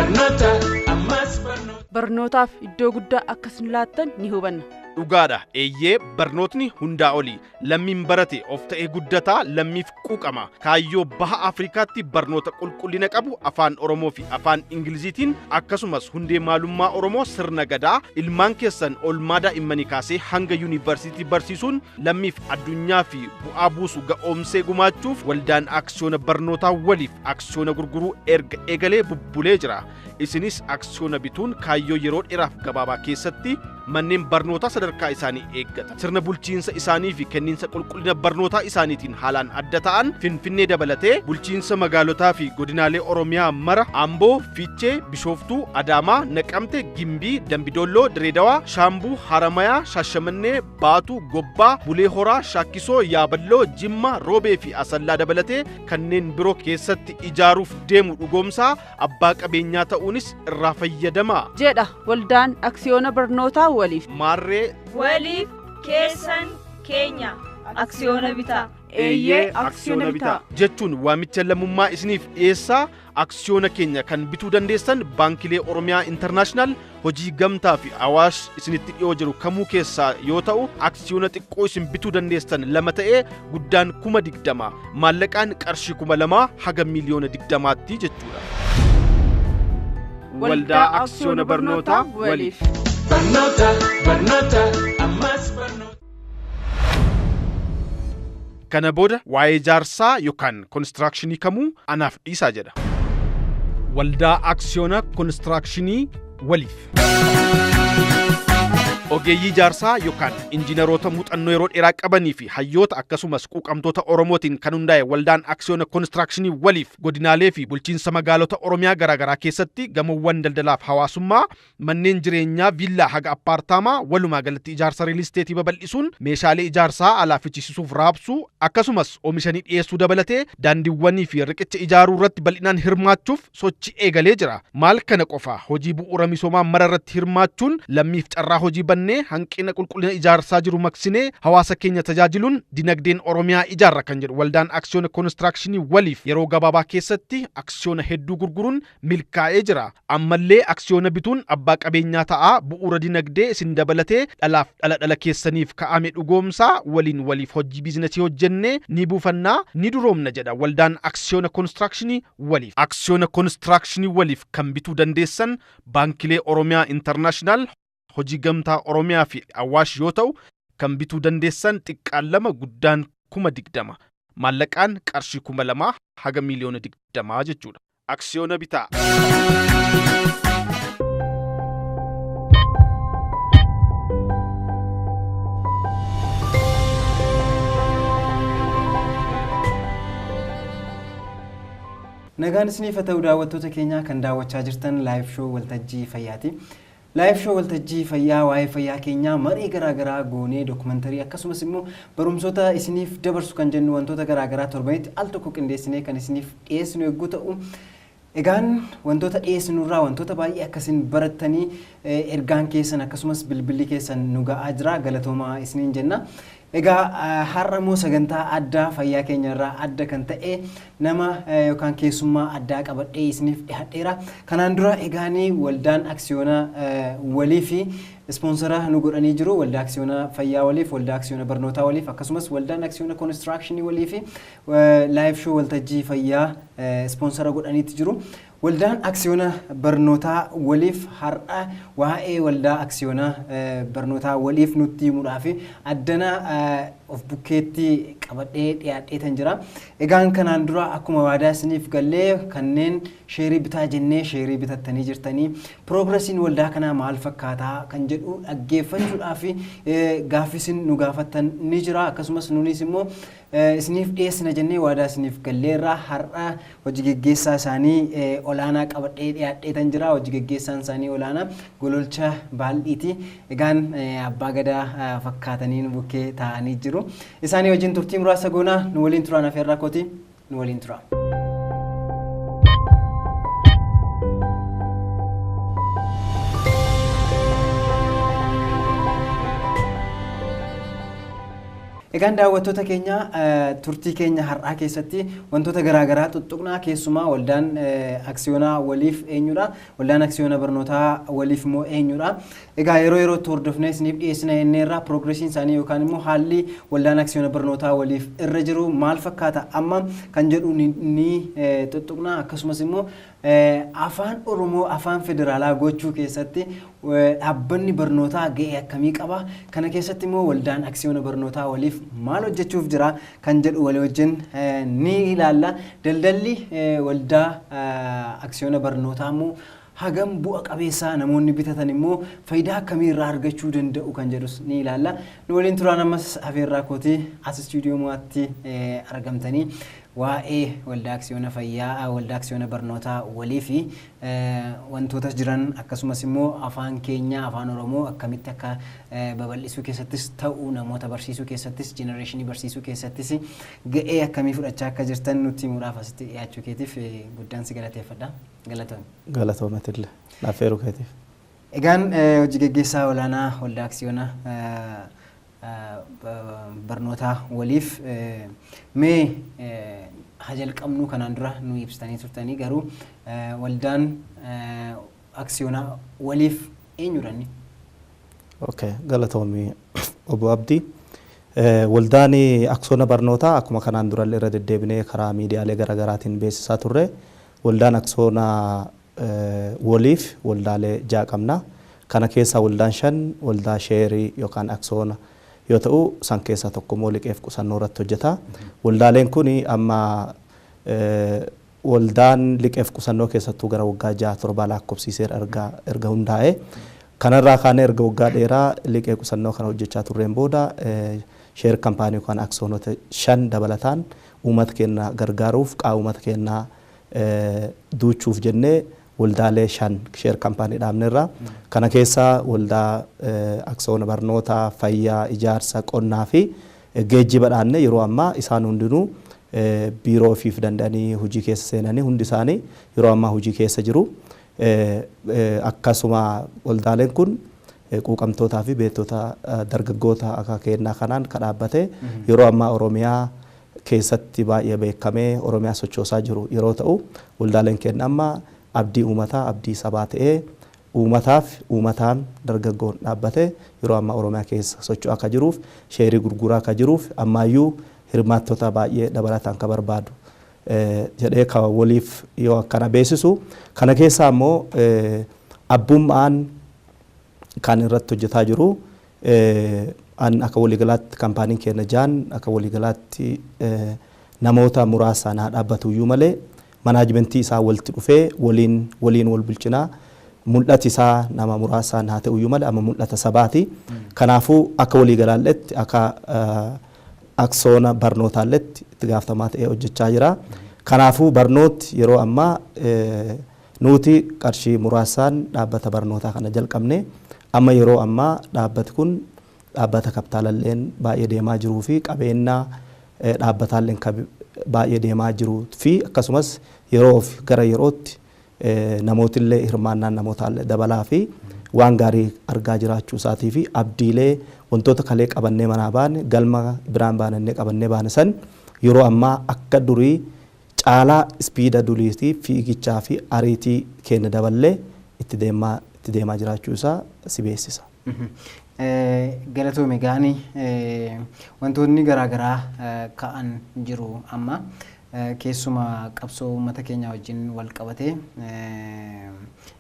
Barnoota ammas barnoota. Barnootaaf iddoo guddaa akka isin laattan ni hubanna. Dhugaadha, eeyyee, barnootni hundaa oli. Lammiin barate of ta'ee guddataa, lammiif quuqama. Kaayyoo baha Afrikaatti barnoota qulqullina qabu afaan Oromoo fi afaan Ingiliziitiin, akkasumas hundee maalummaa Oromoo, sirna gadaa, ilmaan keessan oolmaa daa'immanii kaasee hanga yuunivarsiitii barsiisuun lammiif addunyaa fi bu'aa buusu ga'oomsee gumaachuuf waldaan aksiyoona barnootaa waliif aksiyoona gurguruu erga eegalee bubbulee jira. Isinis aksiyoona bituun kaayyoo yeroo dheeraaf gabaabaa keessatti manneen barnootaa sadarkaa isaanii eeggata, sirna bulchiinsa isaanii fi kenniinsa qulqullina barnootaa isaaniitiin haalaan adda ta'an Finfinnee dabalatee bulchiinsa magaalotaa fi godinaalee Oromiyaa mara, Amboo, Fiichee, Bishooftuu, Adaamaa, Naqamte, Gimbii, Dambidolloo, Direedawaa, Shaambuu, Haramayaa, Shaashamannee, Baatuu, Gobbaa, Bulee Horaa, Shaakkisoo, Yaaballoo, Jimma, Roobee fi Asallaa dabalatee kanneen biroo keessatti ijaaruuf deemu dhugoomsaa abbaa qabeenyaa ta'uunis irraa fayyadamaa jedha waldaan aksiyoona barnootaa waliif. Maarree, waliif, keessan keenya, aksiyoona bitaa. Eeyyee, aksiyoona bitaa jechuun waamicha lammummaa isiniif dhiyeessaa. Aksiyoona keenya kan bituu dandeessan baankilee Oromiyaa Intarnaashinaal, Hojii Gamtaa fi Awaash isinitti dhiyoo jiru kamuu keessaa yoo ta'u, aksiyoona xiqqoo isin bituu dandeessan 2 ta'ee guddaan 20,000, maallaqaan qarshii 2,000 haga 20,000,000tti jechuudha. Waldaa Aksiyoona Barnootaa Waliif. Barnoota, barnoota ammas barnoota. Kana booda waa'ee ijaarsaa yookaan konistirakshinii kamuu anaaf dhiisaa jedha. Waldaa Aksiyoona Konistirakshinii Waliif. Ogeeyyii ijaarsaa yookaan injiinaroota muuxannoo yeroo dheeraa qabanii fi hayyoota akkasumas quuqamtoota Oromootiin kan hundaa'e waldaan aksiyoona konistirakshinii waliif godinaalee fi bulchiinsa magaalota Oromiyaa garaagaraa keessatti gamoowwan daldalaaf hawaasummaa, manneen jireenyaa viillaa haga appaartaamaa, walumaa galatti ijaarsa riilisteetii babal'isuun meeshaalee ijaarsaa alaa fichisiisuuf raabsuu, akkasumas oomishanii dhiyeessuu dabalatee daandiiwwanii fi riqicha ijaaruu irratti bal'inaan hirmaachuuf sochii eegalee jira. Maal kana qofa, hojii bu'uura misoomaa mara irratti hirmaachuun lammiif carraa hojii bannee, hanqina qulqullina ijaarsaa jiru maqsinee hawaasa keenya tajaajiluun dinagdeen Oromiyaa ijaarra kan jedhu waldaan aksiyoona konistirakshinii waliif yeroo gabaabaa keessatti aksiyoona hedduu gurguruun milkaa'ee jira. Ammallee aksiyoona bituun abbaa qabeenyaa ta'aa, bu'uura dinagdee isin dabalatee dhalaaf dhala dhala keessaniif ka'ame dhugoomsaa, waliin waliif hojii biizinasii hojjennee ni buufannaa, ni duroomna jedha waldaan aksiyoona konistirakshinii waliif. Aksiyoona konistirakshinii waliif kan bituu dandeessan baankilee Oromiyaa Intarnaashinaal, Hojii Gamtaa Oromiyaa fi Awaash yoo ta'u, kan bituu dandeessan xiqqaan 2, guddaan 20,000, maallaqaan qarshii 2,000 haga 20,000,000 jechuudha. Aksiyoona bitaa. Nagaan isiniif haa ta'u daawwattoota keenyaa, kan daawwachaa jirtan live show waltajjii fayyaati. Live show waltajjii fayyaa waa'ee fayyaa keenyaa marii garaagaraa goonee, dookumantarii akkasumas immoo barumsoota isiniif dabarsu kan jennu wantoota garaagaraa torbanitti al tokko qindeessinee kan isiniif dhiyeessinu yogguu ta'u, egaan wantoota dhiyeessinurraa wantoota baay'ee akkasin barattanii ergaan keessan akkasumas bilbilli keessan nu ga'aa jira, galatoomaa isiniin jenna. Egaa har'a immoo sagantaa addaa fayyaa keenya irraa adda kan ta'e nama yookaan keessummaa addaa qabadhee isiniif dhiyaadheera. Kanaan dura egaanii waldaan aksiyoona walii fi ispoonsara nu godhanii jiru. Waldaa aksiyoona fayyaa waliif, waldaa aksiyoona barnootaa waliif, akkasumas waldaan aksiyoona koonistirakshinii walii fi live show waltajjii fayyaa ispoonsara godhaniitti jiru. Waldaan aksiyoona barnootaa waliif har'a waa'ee waldaa aksiyoona barnootaa waliif nutti himuudhaaf addana of bukkeetti qabadhee dhiyaadheetan jira. Egaan kanaan dura akkuma waadaa isiniif gallee kanneen sheerii bitaa jennee sheerii bitattanii jirtanii, piroogresiin waldaa kanaa maal fakkaataa kan jedhu dhaggeeffachuudhaaf gaaffisin nu gaafattan ni jira, akkasumas nunis immoo isiniif dhiyeessina jennee waadaa isiniif galleerra. Har'a hojii geggeessaa isaanii olaanaa qabadhee dhiyaadheetan jira. Hojii geggeessaan isaanii olaanaa Gololcha Baaldhiiti. Egaan abbaa gadaa fakkaatanii nu bukkee taa'anii jiru. Isaanii wajjin turtii muraasa goonaa, nu waliin turaan afeerraa kooti, nu waliin tura. Egaan daawwattoota keenya, turtii keenya har'aa keessatti wantoota garaagaraa tuttuqnaa. Keessumaa waldaan aksiyoonaa waliif eenyudha? Waldaan aksiyoona barnootaa waliif immoo eenyudha? Egaa yeroo yerootti hordofnee isiniif dhiyeessina jenneerra. Progressiin isaanii yookaan immoo haalli waldaan aksiyoona barnootaa waliif irra jiru maal fakkaata amma kan jedhu ni tuttuqnaa. Akkasumas immoo afaan Oromoo afaan federaalaa gochuu keessatti dhaabbanni barnootaa ga'ee akkamii qaba? Kana keessatti immoo waldaan aksiyoona barnootaa waliif maal hojjechuuf jira kan jedhu walii wajjin ni ilaalla. Daldalli waldaa aksiyoona barnootaa immoo hagam bu'a qabeessaa, namoonni bitatan immoo faayidaa akkamii irraa argachuu danda'u kan jedhus ni ilaalla. Nu waliin turaan ammas afeerraa kootii. As istuudiyoo mo'aatti argamtanii waa'ee waldaa aksiyoona fayyaa, waldaa aksiyoona barnootaa walii fi wantoota jiran, akkasumas immoo afaan keenya afaan Oromoo akkamitti akka babal'isuu keessattis ta'uu, namoota barsiisuu keessattis, generationii barsiisuu keessattis ga'ee akkamii fudhachaa akka jirtan nutti himuudhaaf asitti dhiyaachuu keetiif guddaan si galateeffadha. Galatoomii. Galatoomatillee affeeruu keetiif. Egaan hojii geggeessaa olaanaa waldaa aksiyoona barnootaa waliif, mee haa jalqabnu. Kanaan dura nu ibsitanii turtanii, garuu waldaan aksiyoonaa waliif eenyudha inni? Okay, galatoomii obbo Abdii. Waldaan aksiyoona barnootaa akkuma kanaan durallee irra deddeebinee karaa miidiyaalee garaagaraatiin beeksisaa turre, waldaan aksiyoona waliif waldaalee ja'a qabna. Kana keessaa waldaan shan waldaa sheerii yookaan aksiyoona yoo ta'u, san keessaa tokko immoo liqeef qusannoo irratti hojjeta. Waldaaleen kun amma waldaan liqeef qusannoo keessattuu gara waggaa 6 7 lakkoofsiiseera erga hundaa'e. Kanarraa kaanee erga waggaa dheeraa liqee qusannoo kana hojjechaa turreen booda, share company yookaan aksiyoonota shan dabalataan uummata keenya gargaaruuf, qaama uummata keenyaa duuchuuf jennee waldaalee shan share company dhaabnerra. Kana keessaa waldaa aksiyoona barnootaa, fayyaa, ijaarsa, qonnaa fi geejjiba dhaabne. Yeroo ammaa isaan hundinuu biiroo ofiif danda'anii hojii keessa seenanii hundi isaanii yeroo ammaa hojii keessa jiru. Akkasuma waldaaleen kun quuqamtootaa fi beektota dargaggoota akka kennaa kanaan kan dhaabbate, yeroo ammaa Oromiyaa keessatti baay'ee beekamee Oromiyaa sochoosaa jiru yeroo ta'u, waldaaleen keenya amma abdii uummataa, abdii sabaa ta'ee, uummataaf uummataan dargaggoon dhaabbate yeroo ammaa Oromiyaa keessa socho'aa akka jiruuf, sheerii gurguraa akka jiruuf, ammaayyuu hirmaattota baay'ee dabalataan ka barbaadu jedhee ka waliif yoo akkana beeksisu. Kana keessaa immoo abbummaan kan irratti hojjetaa jiru an akka waliigalaatti kaampaaniin keenya jaan akka waliigalaatti namoota muraasaan haa dhaabbatu iyyuu malee, managementii isaa walitti dhufee waliin waliin wal bulchinaa. Mul'ati isaa nama muraasaan haa ta'u iyyuu malee, amma mul'ata sabaati. Kanaafuu akka waliigalaalletti, akka aksoona barnootaalletti itti gaafatamaa ta'ee hojjechaa jira. Kanaafuu barnooti yeroo ammaa nuti qarshii muraasaan dhaabbata barnootaa kana jalqabne, amma yeroo ammaa dhaabbati kun dhaabbata kapitaalalleen baay'ee deemaa jiruu fi qabeenya dhaabbataalleen baay'ee deemaa jiruu fi akkasumas yeroo gara yerootti namootillee hirmaannaan namootaallee dabalaa fi waan gaarii argaa jiraachuu isaatii fi abdiilee wantoota kalee qabannee manaa baane, galma biraan baanannee qabannee baane san, yeroo ammaa akka durii caalaa speeda duriitii fiigichaa fi ariitii keenya daballee itti deemaa jiraachuu isaa si beeksisa. Galatoome. Gaanii wantoonni garaagaraa ka'an jiru amma, keessumaa qabsoo uummata keenya wajjin wal qabatee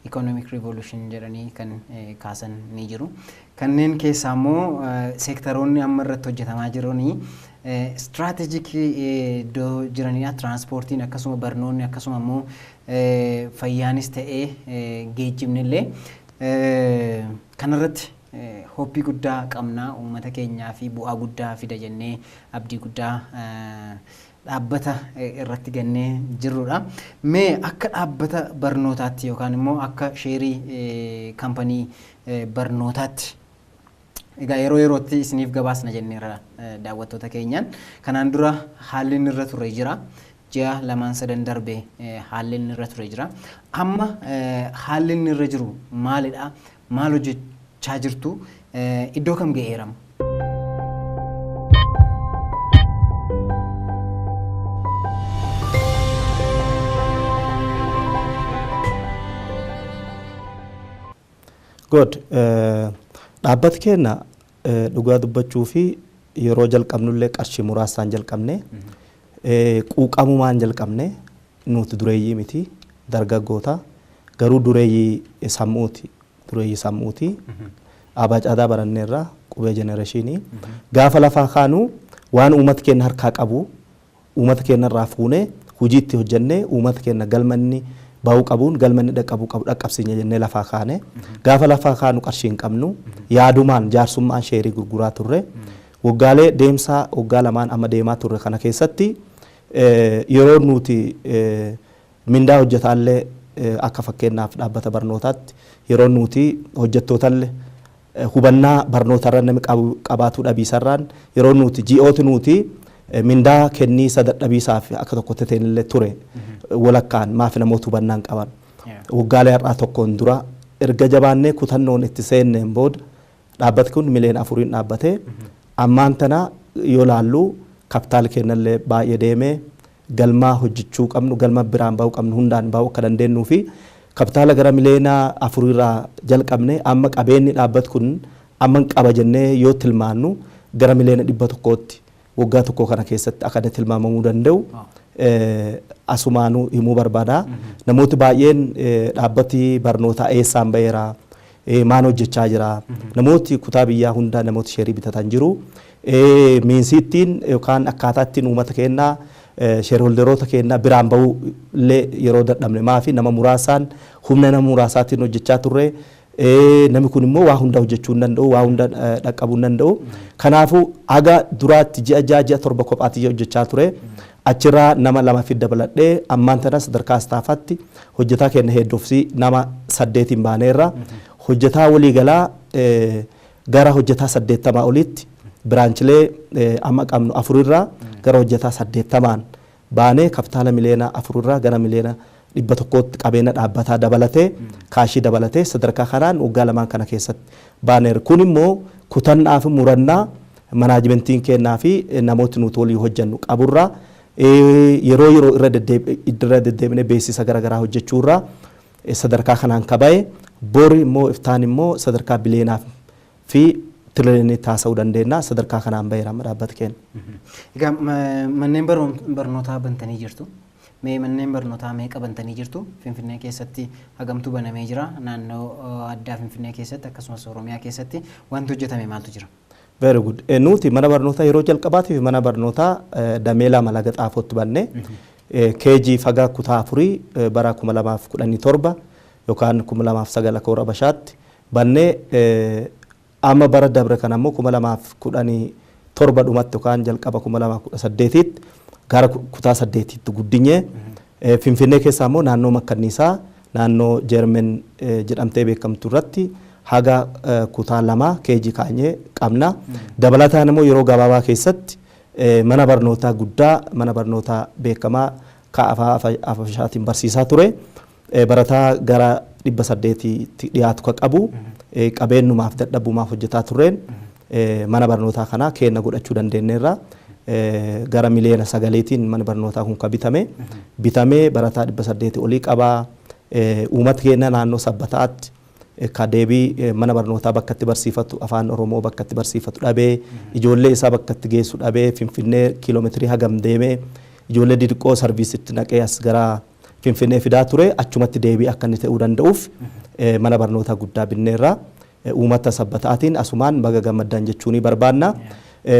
economic revolution jedhanii kan kaasan ni jiru. Kanneen keessaa immoo seektaroonni amma irratti hojjetamaa jiranii strategic iddoo jiranidha. Tiraanspoortiin, akkasuma barnoonni, akkasuma immoo fayyaanis ta'ee geejjibni illee kanarratti hope guddaa qabna, uummata keenyaa fi bu'aa guddaa fida jennee abdii guddaa dhaabbata irratti gannee jirrudha. Mee akka dhaabbata barnootaatti yookaan immoo akka sheerii company barnootaatti, egaa yeroo yerootti isiniif gabaasna jenneerra daawwattoota keenyaan. Kanaan dura haalli inni irra ture jira. Ji'a lamaan sadan darbe haalli inni irra ture jira. Amma haalli inni irra jiru maalidha? Maal hojjechaa jirtu? Iddoo kam ga'eerama? Good. Dhaabbati keenya dhugaa dubbachuu fi yeroo jalqabnullee qarshii muraasaan jalqabne, quuqamumaan jalqabne. Nuti dureeyyii miti, dargaggoota, garuu dureeyyii sammuuti, dureeyyii sammuuti. Abaacadaa baranneerra, qubee generation. Gaafa lafaa kaanu waan uummata keenya harkaa qabu uummata keenya irraa fuunee hojii itti hojjennee uummata keenya galmanni bahuu qabuun galmanni dhaqqabuu qabu dhaqqabsiinya jennee lafaa kaane. Gaafa lafaa kaanu qarshii hin qabnu, yaadumaan jaarsummaan sheerii gurguraa turre. Waggaalee deemsaa waggaa 2n amma deemaa turre kana keessatti yeroo nuti mindaa hojjetaallee, akka fakkeenyaaf dhaabbata barnootaatti yeroo nuti hojjettootallee hubannaa barnootarra namni qabaatuu dhabiisarraan yeroo nuti ji'ooti nuti mindaa kenniisa dadhabiisaaf akka tokkotti ta'inillee ture walakkaan, maaf namoota hubannaan qaban. Waggaalee har'aa tokkoon dura erga jabaannee kutannoon itti seenneen booda dhaabbati kun miliyoona 4n dhaabbatee ammaan tana yoo laallu kapitaal kennallee baay'ee deemee galmaa hojjechuu qabnu, galma biraan bahuu qabnu hundaan bahuu akka dandeenyuu fi kapitaala gara miliyoona 4rraa jalqabne amma qabeenyi dhaabbati kun amma qaba jennee yoo tilmaannu gara miliyoona 100tti waggaa tokko kana keessatti akka inni tilmaamamuu danda'u asumaanuu himuu barbaada. Namooti baay'een dhaabbati barnootaa eessaan baheera, maan hojjechaa jira? Namooti kutaa biyyaa hunda namooti sheerii bitatan jiru. Means ittiin yookaan akkaataa ittiin uummata keenyaa, shareholderoota keenyaa biraan bahuu illee yeroo dadhabne, maafi nama muraasaan, humna nama muraasaatiin hojjechaa turre. Namni kun immoo waa hunda hojjechuu hin danda'u, waa hunda dhaqqabuu hin danda'u. Kanaafuu haga duraatti ji'a 6, ji'a 7 kophaatti hojjechaa ture. Achirraa nama lama fi dabaladhee ammaan tana sadarkaa staffaatti hojjetaa keenya hedduu nama saddeetiin baaneerra. Hojjetaa waliigalaa gara hojjetaa 80 olitti, branchilee amma qabnu afurirraa gara hojjetaa 80n baanee kapitaala miliyoona 4rraa gara miliyoona 100tti qabeenya dhaabbataa dabalatee, kaashii dabalatee sadarkaa kanaan waggaa 2n kana keessatti baaneera. Kun immoo kutannaa fi murannaa managementiin kennaa fi namooti nuti walii hojjennu qaburraa, yeroo yeroo irra deddeebinee beeksisa garaagaraa hojjechuurraa sadarkaa kanaan kaba'e. Bori immoo iftaan immoo sadarkaa biliyeenaaf fi tiriliyoonii taasisuu dandeenya, sadarkaa kanaan baheera amma dhaabbata keenya. Egaa manneen barnootaa bantanii jirtu. Mee manneen barnootaa meeqa bantanii jirtu? Finfinnee keessatti hagamtu banamee jira? Naannoo addaa Finfinnee keessatti akkasumas Oromiyaa keessatti wanti hojjetame maaltu jira? Very good. Nuti mana barnootaa yeroo jalqabaatiif mana barnootaa damee lama Laga Xaafootti banne, KG fagaa kutaa afurii bara 2017 yookaan 2009 akka warra Bashaatti bannee, amma bara dabre kana immoo 2017 dhumatti yookaan jalqaba 2018tti gara kutaa saddeetitti guddinye. Finfinnee keessaa immoo naannoo Makkanniisaa, naannoo Jeermen jedhamtee beekamtu irratti haga kutaa lama KG kaanyee qabna. Dabalataan immoo yeroo gabaabaa keessatti mana barnootaa guddaa, mana barnootaa beekamaa ka afaan Habashaatiin barsiisaa ture, barataa gara 800tti dhiyaatu ka qabu, qabeenyumaaf dadhabumaaf hojjetaa turreen mana barnootaa kana kenna godhachuu dandeenyeerra. Gara miliyoona 9tiin mana barnootaa kun ka bitame. Bitamee barataa 800 olii qabaa. Uummata keenya naannoo Sabbataatti ka deebii mana barnootaa bakka itti barsiifatu, afaan Oromoo bakka itti barsiifatu dhabee, ijoollee isaa bakka itti geessu dhabee, Finfinnee kiiloomeetirii hagam deemee ijoollee didiqqoo sarviisitti naqee as gara Finfinnee fidaa ture, achumatti deebii akka inni ta'uu danda'uuf mana barnootaa guddaa binneerra. Uummata Sabbataatiin asumaan baga gammaddan jechuun barbaanna.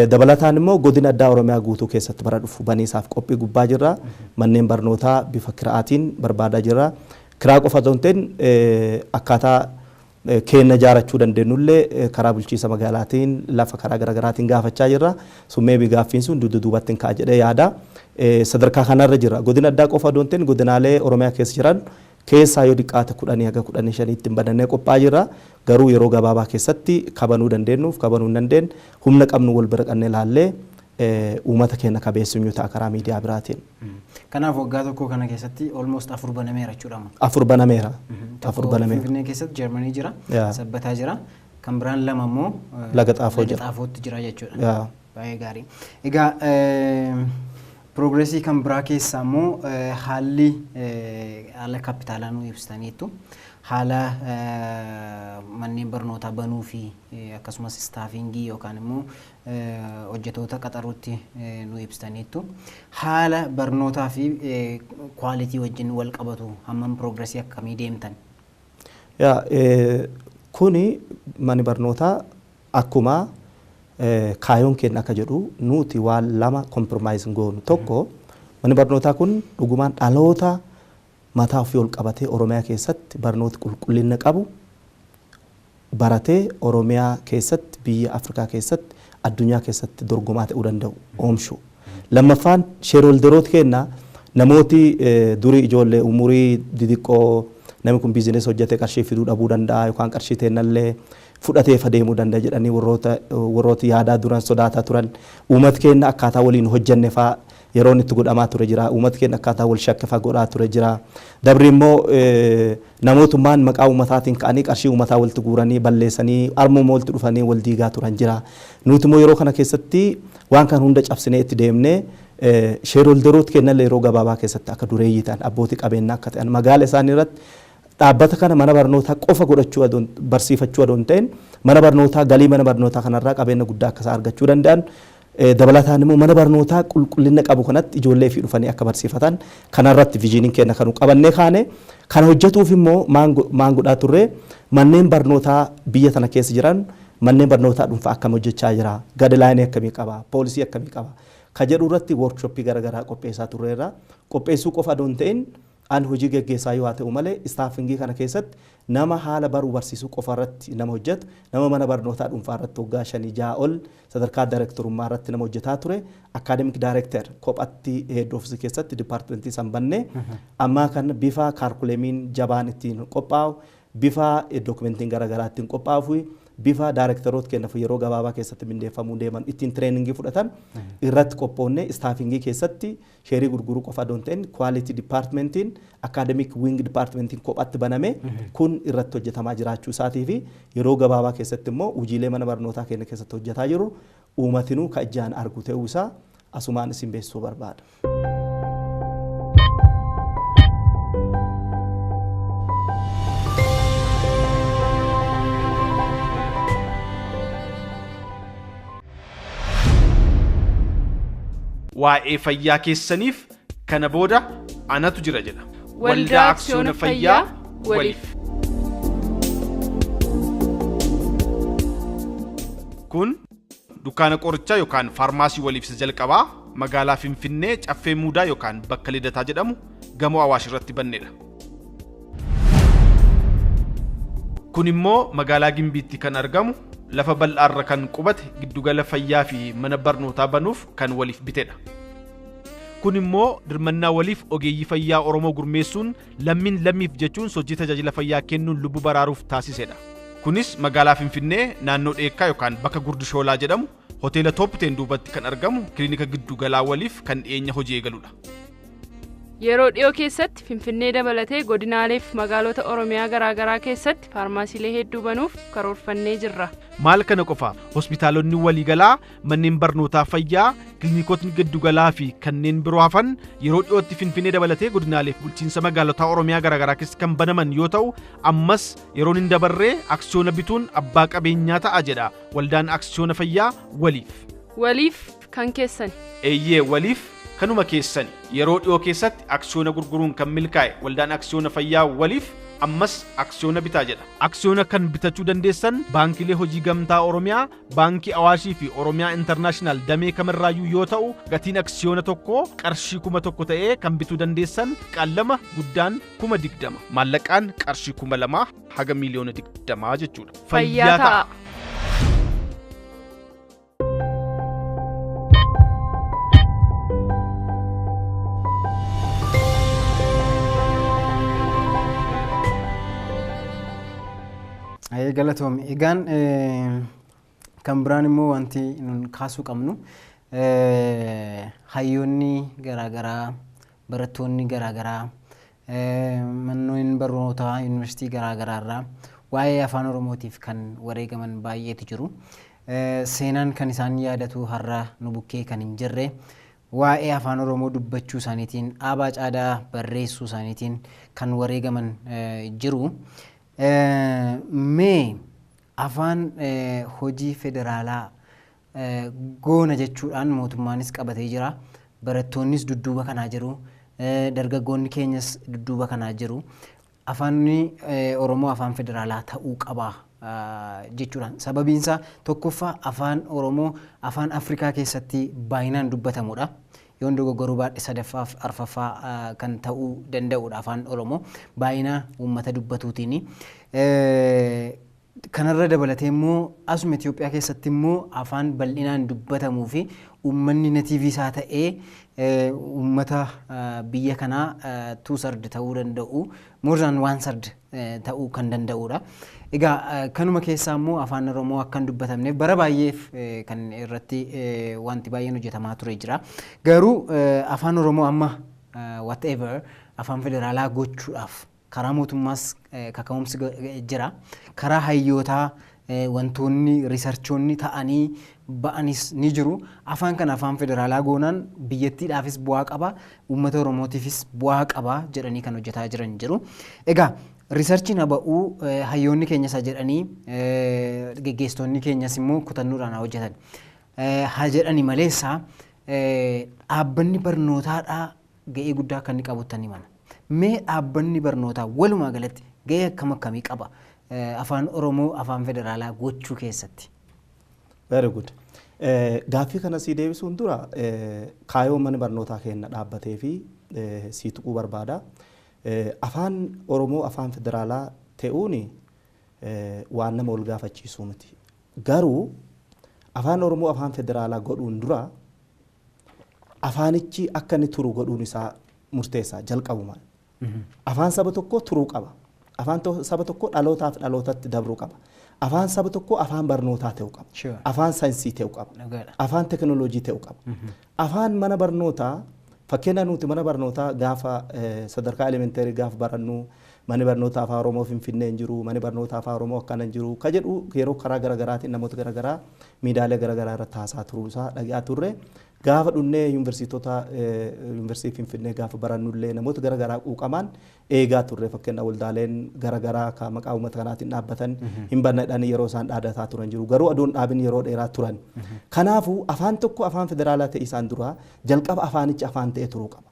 Dabalataan immoo godina addaa Oromiyaa guutuu keessatti bara dhufu baniisaaf qophii gubbaa jirra. Manneen barnootaa bifa kira'aatiin barbaadaa jirra. Kiraa qofa osoo hin ta'in akkaataa keenya ijaarachuu dandeenyullee karaa bulchiinsa magaalaatiin lafa karaa garaagaraatiin gaafachaa jirra. Sun maybe gaaffiin sun dugda duubatti hin ka'a jedhee yaada. Sadarkaa kanarra jira. Godina addaa qofa osoo hin ta'in godinaalee Oromiyaa keessa jiran keessaa yoo xiqqaate 10 haga 15tti hin banannee qophaa'aa jirra. Garuu yeroo gabaabaa keessatti kabanuu dandeenyuuf kabanuu hin dandeenye humna qabnu wal bira qabnee ilaallee uummata keenya kabeessuun ta'a karaa miidiyaa biraatiin. Kanaaf waggaa tokko kana keessatti almost afur banameera jechuudha. Afur banameera. Afur banameera. Finfinnee keessatti Jarmanii jira. Sabbataa jira. Kan biraan lama immoo Laga Xaafoo jira. Laga Xaafootti jira jechuudha. Baay'ee gaarii. Egaa Progressii kan biraa keessaa immoo haalli haala kaapitaalaa nu ibsitaniittu. Haala manneen barnootaa banuu fi akkasumas staffingii yookaan immoo hojjetoota qaxaruutti nu ibsitaniittu. Haala barnootaa fi quality wajjin wal qabatu hammam progressii akkamii deemtan? Yaa, kuni manni barnootaa akkuma kaayoon keenya akka jedhu, nuti waan lama compromise hin goonu. Tokko, manni barnootaa kun dhugumaan dhaloota mataa ofii ol qabatee Oromiyaa keessatti barnoota qulqullina qabu baratee Oromiyaa keessatti, biyya Afrikaa keessatti, addunyaa keessatti dorgomaa ta'uu danda'u oomishu. Lammaffaan, shareholderoota keenya namooti durii ijoollee umurii didiqqoo, namni kun business hojjetee qarshii fiduu dhabuu danda'a yookaan qarshii teennallee fudhatee adeemuu danda'a jedhanii warroota yaadaa duran, sodaataa turan, uummata keenya akkaataa waliin hojjenne fa'aa yeroon itti godhamaa ture jira. Uummata keenya akkaataa wal shakke fa'aa godhaa ture jira. Dabri immoo namootummaan maqaa uummataatiin ka'anii qarshii uummataa walitti guuranii balleessanii armuma walitti dhufanii wal diigaa turan jira. Nuti immoo yeroo kana keessatti waan kan hunda cabsinee itti deemnee shareholderoota keenyallee yeroo gabaabaa keessatti akka dureeyyii ta'an, abbootii qabeenyaa akka ta'an, magaala isaanii irratti dhaabbata kana mana barnootaa qofa godhachuu adoon barsiifachuu adoon ta'in, mana barnootaa galii mana barnootaa kanarraa qabeenya guddaa akka isaan argachuu danda'an, dabalataan immoo mana barnootaa qulqullina qabu kanatti ijoollee fi dhufanii akka barsiifatan kanarratti visioniin keenya kanu qabannee kaane. Kana hojjetuuf immoo maan godhaa turre? Manneen barnootaa biyya tana keessa jiran, manneen barnootaa dhuunfaa akkam hojjechaa jira, guidelineii akkamii qaba, policy akkamii qaba ka jedhu irratti workshoppii garaagaraa qopheessaa turreerra. Qopheessuu qofa adoon ta'in, an hojii geggeessaa yoo haa ta'u malee, staffingii kana keessatti nama haala baruu barsiisuu qofa irratti nama hojjetu, nama mana barnootaa dhuunfaa irratti waggaa 5 6 ol sadarkaa daayirektorummaa irratti nama hojjetaa ture, academic director kophatti head office keessatti departmentii san bannee, ammaa kan bifa curriculumiin jabaan ittiin qophaa'u, bifa documentiin garaagaraa ittiin qophaa'u fi bifa daayirektaroota kennaaf yeroo gabaabaa keessatti mindeeffamuu deeman ittiin trainingii fudhatan irratti qophoonnee, staffingii keessatti shareii gurguruu qofa adoon ta'in quality departmentiin, academic wing departmentiin kophatti baname kun irratti hojjetamaa jiraachuu isaatii fi yeroo gabaabaa keessatti immoo hojiilee mana barnootaa keenya keessatti hojjetaa jiru uummatinuu ka ijaan argu ta'uu isaa asumaan isin beeksisuu barbaada. Waa'ee fayyaa keessaniif kana booda anatu jira jedha. Waldaa Aksiyoona Fayyaa Waliif. Kun dukkaana qorichaa yookaan faarmaasii Waliif isa jalqabaa magaalaa Finfinnee, Caffee Muudaa yookaan bakka Lidataa jedhamu, gamoo Awaash irratti bannedha. Kun immoo magaalaa Gimbiitti kan argamu, lafa bal'aarra kan qubate giddugala fayyaa fi mana barnootaa banuuf kan Waliif bitedha. Kun immoo dirmannaa Waliif ogeeyyii fayyaa Oromoo gurmeessuun lammiin lammiif jechuun sochii tajaajila fayyaa kennuun lubbuu baraaruuf taasisedha. Kunis magaalaa Finfinnee, naannoo Dheekkaa yookaan bakka Gurdishoolaa jedhamu, hoteela Toopteen duubatti kan argamu kilinika giddugalaa Waliif kan dhiyeenya hojii eegaludha. Yeroo dhiyoo keessatti Finfinnee dabalatee godinaalee fi magaalota Oromiyaa garaagaraa keessatti faarmaasiilee hedduu banuuf karoorfannee jirra. Maal kana qofa, hospitaalonni waliigalaa, manneen barnootaa fayyaa, kilinikotni giddugalaa fi kanneen biroo hafan yeroo dhiyootti Finfinnee dabalatee godinaalee fi bulchiinsa magaalotaa Oromiyaa garaagaraa keessatti kan banaman yoo ta'u, ammas yeroon hin dabarree aksiyoona bituun abbaa qabeenyaa ta'a jedha Waldaan Aksiyoona Fayyaa Waliif. Waliif kan keessan. Eeyyee, Waliif kanuma keessani. Yeroo dhiyoo keessatti aksiyoona gurguruun kan milkaa'e Waldaan Aksiyoona Fayyaa Waliif ammas aksiyoona bitaa jedha. Aksiyoona kan bitachuu dandeessan baankilee Hojii Gamtaa Oromiyaa, Baankii Awaashii fi Oromiyaa Intarnaashinaal damee kamirraayyuu yoo ta'u, gatiin aksiyoona tokkoo qarshii 1000 ta'ee kan bituu dandeessan qallama guddaan 20,000. Maallaqaan qarshii 2000 haga miiliyoona 20 jechuudha. Fayyaa ta'a. Ayyee, galatoomi. Egaan kan biraan immoo wanti nun kaasuu qabnu, hayyoonni garaagaraa, barattoonni garaagaraa, manneen barnootaa yuunivarsiitii garaagaraa irraa waa'ee afaan Oromootiif kan wareegaman baay'eetu jiru. Seenaan kan isaan yaadatu har'a nu bukkee kan hin jirre Waa'ee afaan Oromoo dubbachuu isaaniitiin Aabaa Caadaa barreessuu isaaniitiin kan wareegaman jiru. Mee afaan hojii federaalaa goona jechuudhaan mootummaanis qabatee jira. Barattoonnis dudduuba kanaa jiru. Dargaggoonni keenyas dudduuba kanaa jiru. Afaanni Oromoo afaan federaalaa ta'uu qaba jechuudhaan. Sababiin isaa tokkoffaa afaan Oromoo afaan Afrikaa keessatti baay'inaan dubbatamudha. Yoon dogoggoruu baadhe sadaffaa fi arfaffaa kan ta'uu danda'udha afaan Oromoo baay'ina uummata dubbatuutiini. Kanarra dabalatee immoo asuma Itoophiyaa keessatti immoo afaan bal'inaan dubbatamuu fi uummanni natiivii isaa ta'ee uummata biyya kanaa 2/3 ta'uu danda'u, more than 1/3 ta'uu kan danda'udha. Egaa kanuma keessaa immoo afaan Oromoo akka hin dubbatamneef bara baay'eef kan irratti wanti baay'een hojjetamaa ture jira. Garuu afaan Oromoo amma whatever afaan federaalaa gochuudhaaf karaa mootummaas kaka'umsi jira. Karaa hayyootaa wantoonni riisarchoonni ta'anii ba'anis ni jiru. Afaan kana afaan federaalaa goonaan biyyattiidhaafis bu'aa qaba, uummata Oromootiifis bu'aa qaba jedhanii kan hojjetaa jiran jiru. Egaa riisarchiin ba'uu hayyoonni keenyas haa jedhanii, geggeessitoonni keenyas immoo kutannoodhaan haa hojjetan. Haa jedhani maleessa dhaabbanni barnootaadhaa ga'ee guddaa akka inni qabu ni mana. Mee dhaabbanni barnootaa walumaa galatti ga'ee akkam akkamii qaba afaan Oromoo afaan federaalaa gochuu keessatti? Very good. Gaaffii kana sii deebisuun dura kaayyoo mana barnootaa keenya dhaabbatee fi sii tuquu barbaada. Afaan Oromoo afaan federaalaa ta'uun waan nama ol gaafachiisuu miti. Garuu afaan Oromoo afaan federaalaa godhuun dura afaanichi akka inni turu godhuun isaa murteessaa jalqabumaan. Afaan saba tokkoo turuu qaba. Afaan saba tokkoo dhalootaaf dhalootatti dabruu qaba. Afaan saba tokkoo afaan barnootaa ta'uu qaba. Afaan saayinsii ta'uu qaba. Afaan teknooloojii ta'uu qaba. Afaan mana barnootaa fakkeenya nuti mana barnootaa gaafa sadarkaa elementarii gaafa barannu manni barnootaa afaan Oromoo Finfinnee hin jiru, manni barnootaa afaan Oromoo akkana hin jiru ka jedhu yeroo karaa garaagaraatiin namoota garaagaraa miidiyaalee garaagaraa irratti haasaa turuu isaa dhaga'aa turre. Gaafa dhunnee yuunivarsiitota yuunivarsiitii Finfinnee gaafa barannullee namoota garaagaraa quuqamaan eegaa turre. Fakkeenya waldaaleen garaagaraa ka maqaa uummata kanaatiin dhaabbatan hin banna jedhanii yeroo isaan dhaadataa turan jiru. Garuu aduun dhaabin yeroo dheeraa turan. Kanaafuu afaan tokko afaan federaalaa ta'e isaan dura jalqaba afaanichi afaan ta'ee turuu qaba.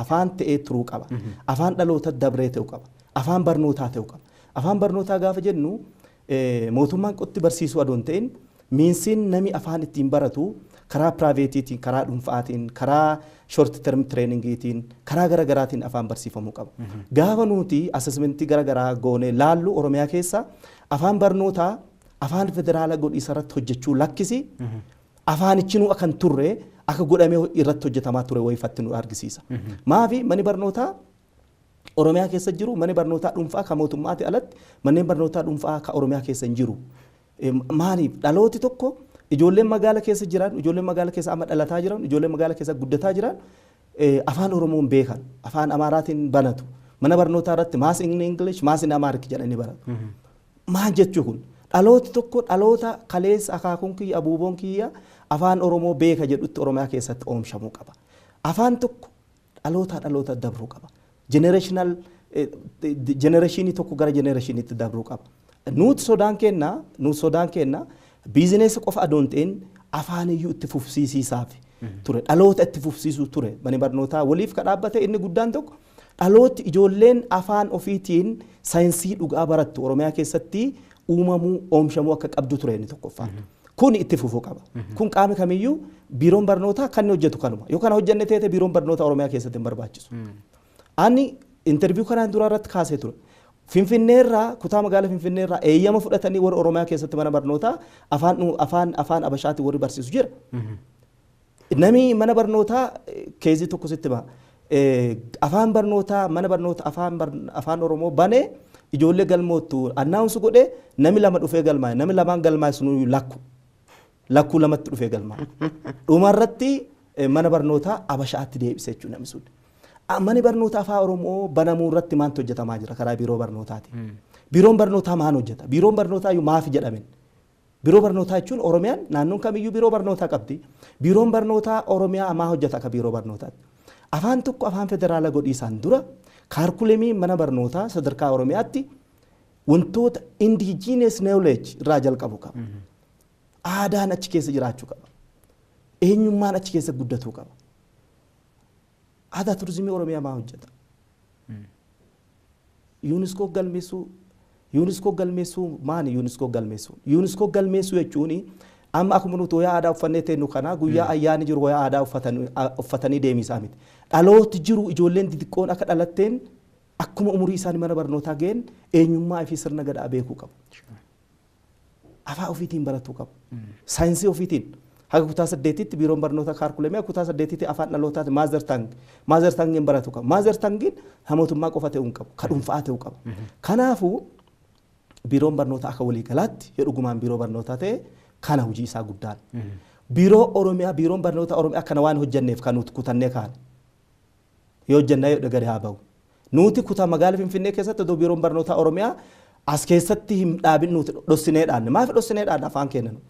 Afaan ta'ee turuu qaba. Afaan dhaloota dabree ta'uu qaba. Afaan barnootaa ta'uu qaba. Afaan barnootaa gaafa jennu mootummaan qotti barsiisuu aduun ta'in miinsiin nami afaan ittiin baratu karaa piraaveetiitiin, karaa dhuunfaatiin, karaa short term trainingiitiin, karaa garaagaraatiin afaan barsiifamuu qaba. Gaafa nuti assessmentii garaagaraa goonee laallu Oromiyaa keessa afaan barnootaa afaan federaalaa godhiisa irratti hojjechuu lakkisi afaanichi nu akan turre akka godhamee irratti hojjetamaa ture wayifatti nu argisiisa. Maafi manni barnootaa Oromiyaa keessa jiru manni barnootaa dhuunfaa ka mootummaati alatti manneen barnootaa dhuunfaa ka Oromiyaa keessa hin jiru. Maaliif dhalooti tokko ijoolleen magaala keessa jiran, ijoolleen magaala keessa amma dhalataa jiran, ijoolleen magaala keessa guddataa jiran afaan Oromoon beekan, afaan Amaaraatiin banatu. Mana barnootaa irratti maas in English, maas in Amharic jedhanii baratu. Maal jechuu kun? Dhalooti tokko dhaloota kaleessa akaakuun kiyya abuuboon kiyya afaan Oromoo beeka jedhutti Oromiyaa keessatti oomishamuu qaba. Afaan tokko dhalootaa dhaloota dabruu qaba. Generational generation tokko gara generationitti dabruu qaba. Nuti sodaan kenna biizineesa qofa adoon ta'in afaan iyyuu itti fufsiisiisaaf ture. Dhaloota itti fufsiisuu ture. Manni barnootaa waliif ka dhaabbate inni guddaan tokko dhalooti ijoolleen afaan ofiitiin saayinsii dhugaa barattu Oromiyaa keessatti uumamuu oomishamuu akka qabdu ture inni tokkoffaan. Kun itti fufuu qaba. Kun qaamni kamiyyuu biiroon barnootaa kan inni hojjetu kanuma. Yoo kana hojjenne teete biiroon barnootaa Oromiyaa keessatti hin barbaachisu. Ani interview kanaan dura irratti kaasee ture. Finfinneerraa kutaa magaalaa Finfinneerraa eeyyama fudhatanii warra Oromiyaa keessatti mana barnootaa afaan Abashaatti warri barsiisu jira. Nami mana barnootaa keezii tokko sitti ba'a. Afaan barnootaa mana barnoota afaan Oromoo banee ijoollee galmoottu annaawunsi godhee nami lama dhufee galmaa'e nami lamaan galmaa'e sunuu lakkuu lamatti dhufee galmaa'e. Dhumarratti mana barnootaa Abashaatti deebise jechuudha namni sun. Manni barnootaa afaan Oromoo banamuu irratti maaltu hojjetamaa jira karaa biiroo barnootaati. Biiroon barnootaa maal hojjeta? Biiroon barnootaa iyyuu maaf jedhamen? Biiroo barnootaa jechuun Oromiyaan naannoon kamiyyuu biiroo barnootaa qabdi. Biiroon barnootaa Oromiyaa ammaa hojjeta akka biiroo barnootaatti. Afaan tokko afaan federaalaa godhiisaan dura kaarkulemii mana barnootaa sadarkaa Oromiyaatti wantoota indigenous knowledge irraa jalqabu qaba. Aadaan achi keessa jiraachuu qaba. Eenyummaan achi keessa guddatuu qaba. Aadaa turizimii Oromiyaa maa hojjeta? UNESCO galmeessuu, UNESCO galmeessuu maani? UNESCO galmeessuu, UNESCO galmeessuu jechuun amma akkuma nuti wayaa aadaa uffannee teenyu kana guyyaa ayyaanni jiru wayaa aadaa uffatanii deemisaa miti. Dhalooti jiru ijoolleen xixiqqoon akka dhalatteen akkuma umurii isaanii mana barnootaa ga'een eenyummaa fi sirna gadaa beekuu qabu. Afaan ofiitiin baratuu qabu. Saayinsii ofiitiin. Haga kutaa 8tti biiroon barnoota kaarkulemii kutaa 8tti afaan dhalootaati mother tongue. Mother tongueiin baratuu qabu. Mother tongueiin mootummaa qofa ta'uu hin qabu. Ka dhuunfaa ta'uu qaba. Kanaafuu biiroon barnootaa akka waliigalaatti yoo dhugumaan biiroo barnootaa ta'e kana hojii isaa guddaan. Biiroo Oromiyaa, biiroon barnoota Oromiyaa kana waan hojjenneef kan nuti kutannee kaane. Yoo hojjennaa yoo gadi haa bahu. Nuti kutaa magaalaa Finfinnee keessatti odoo biiroon barnoota Oromiyaa as keessatti hin dhaabin nuti dhossinee dhaanne. Maaf dhossinee dhaanne afaan keenya nu?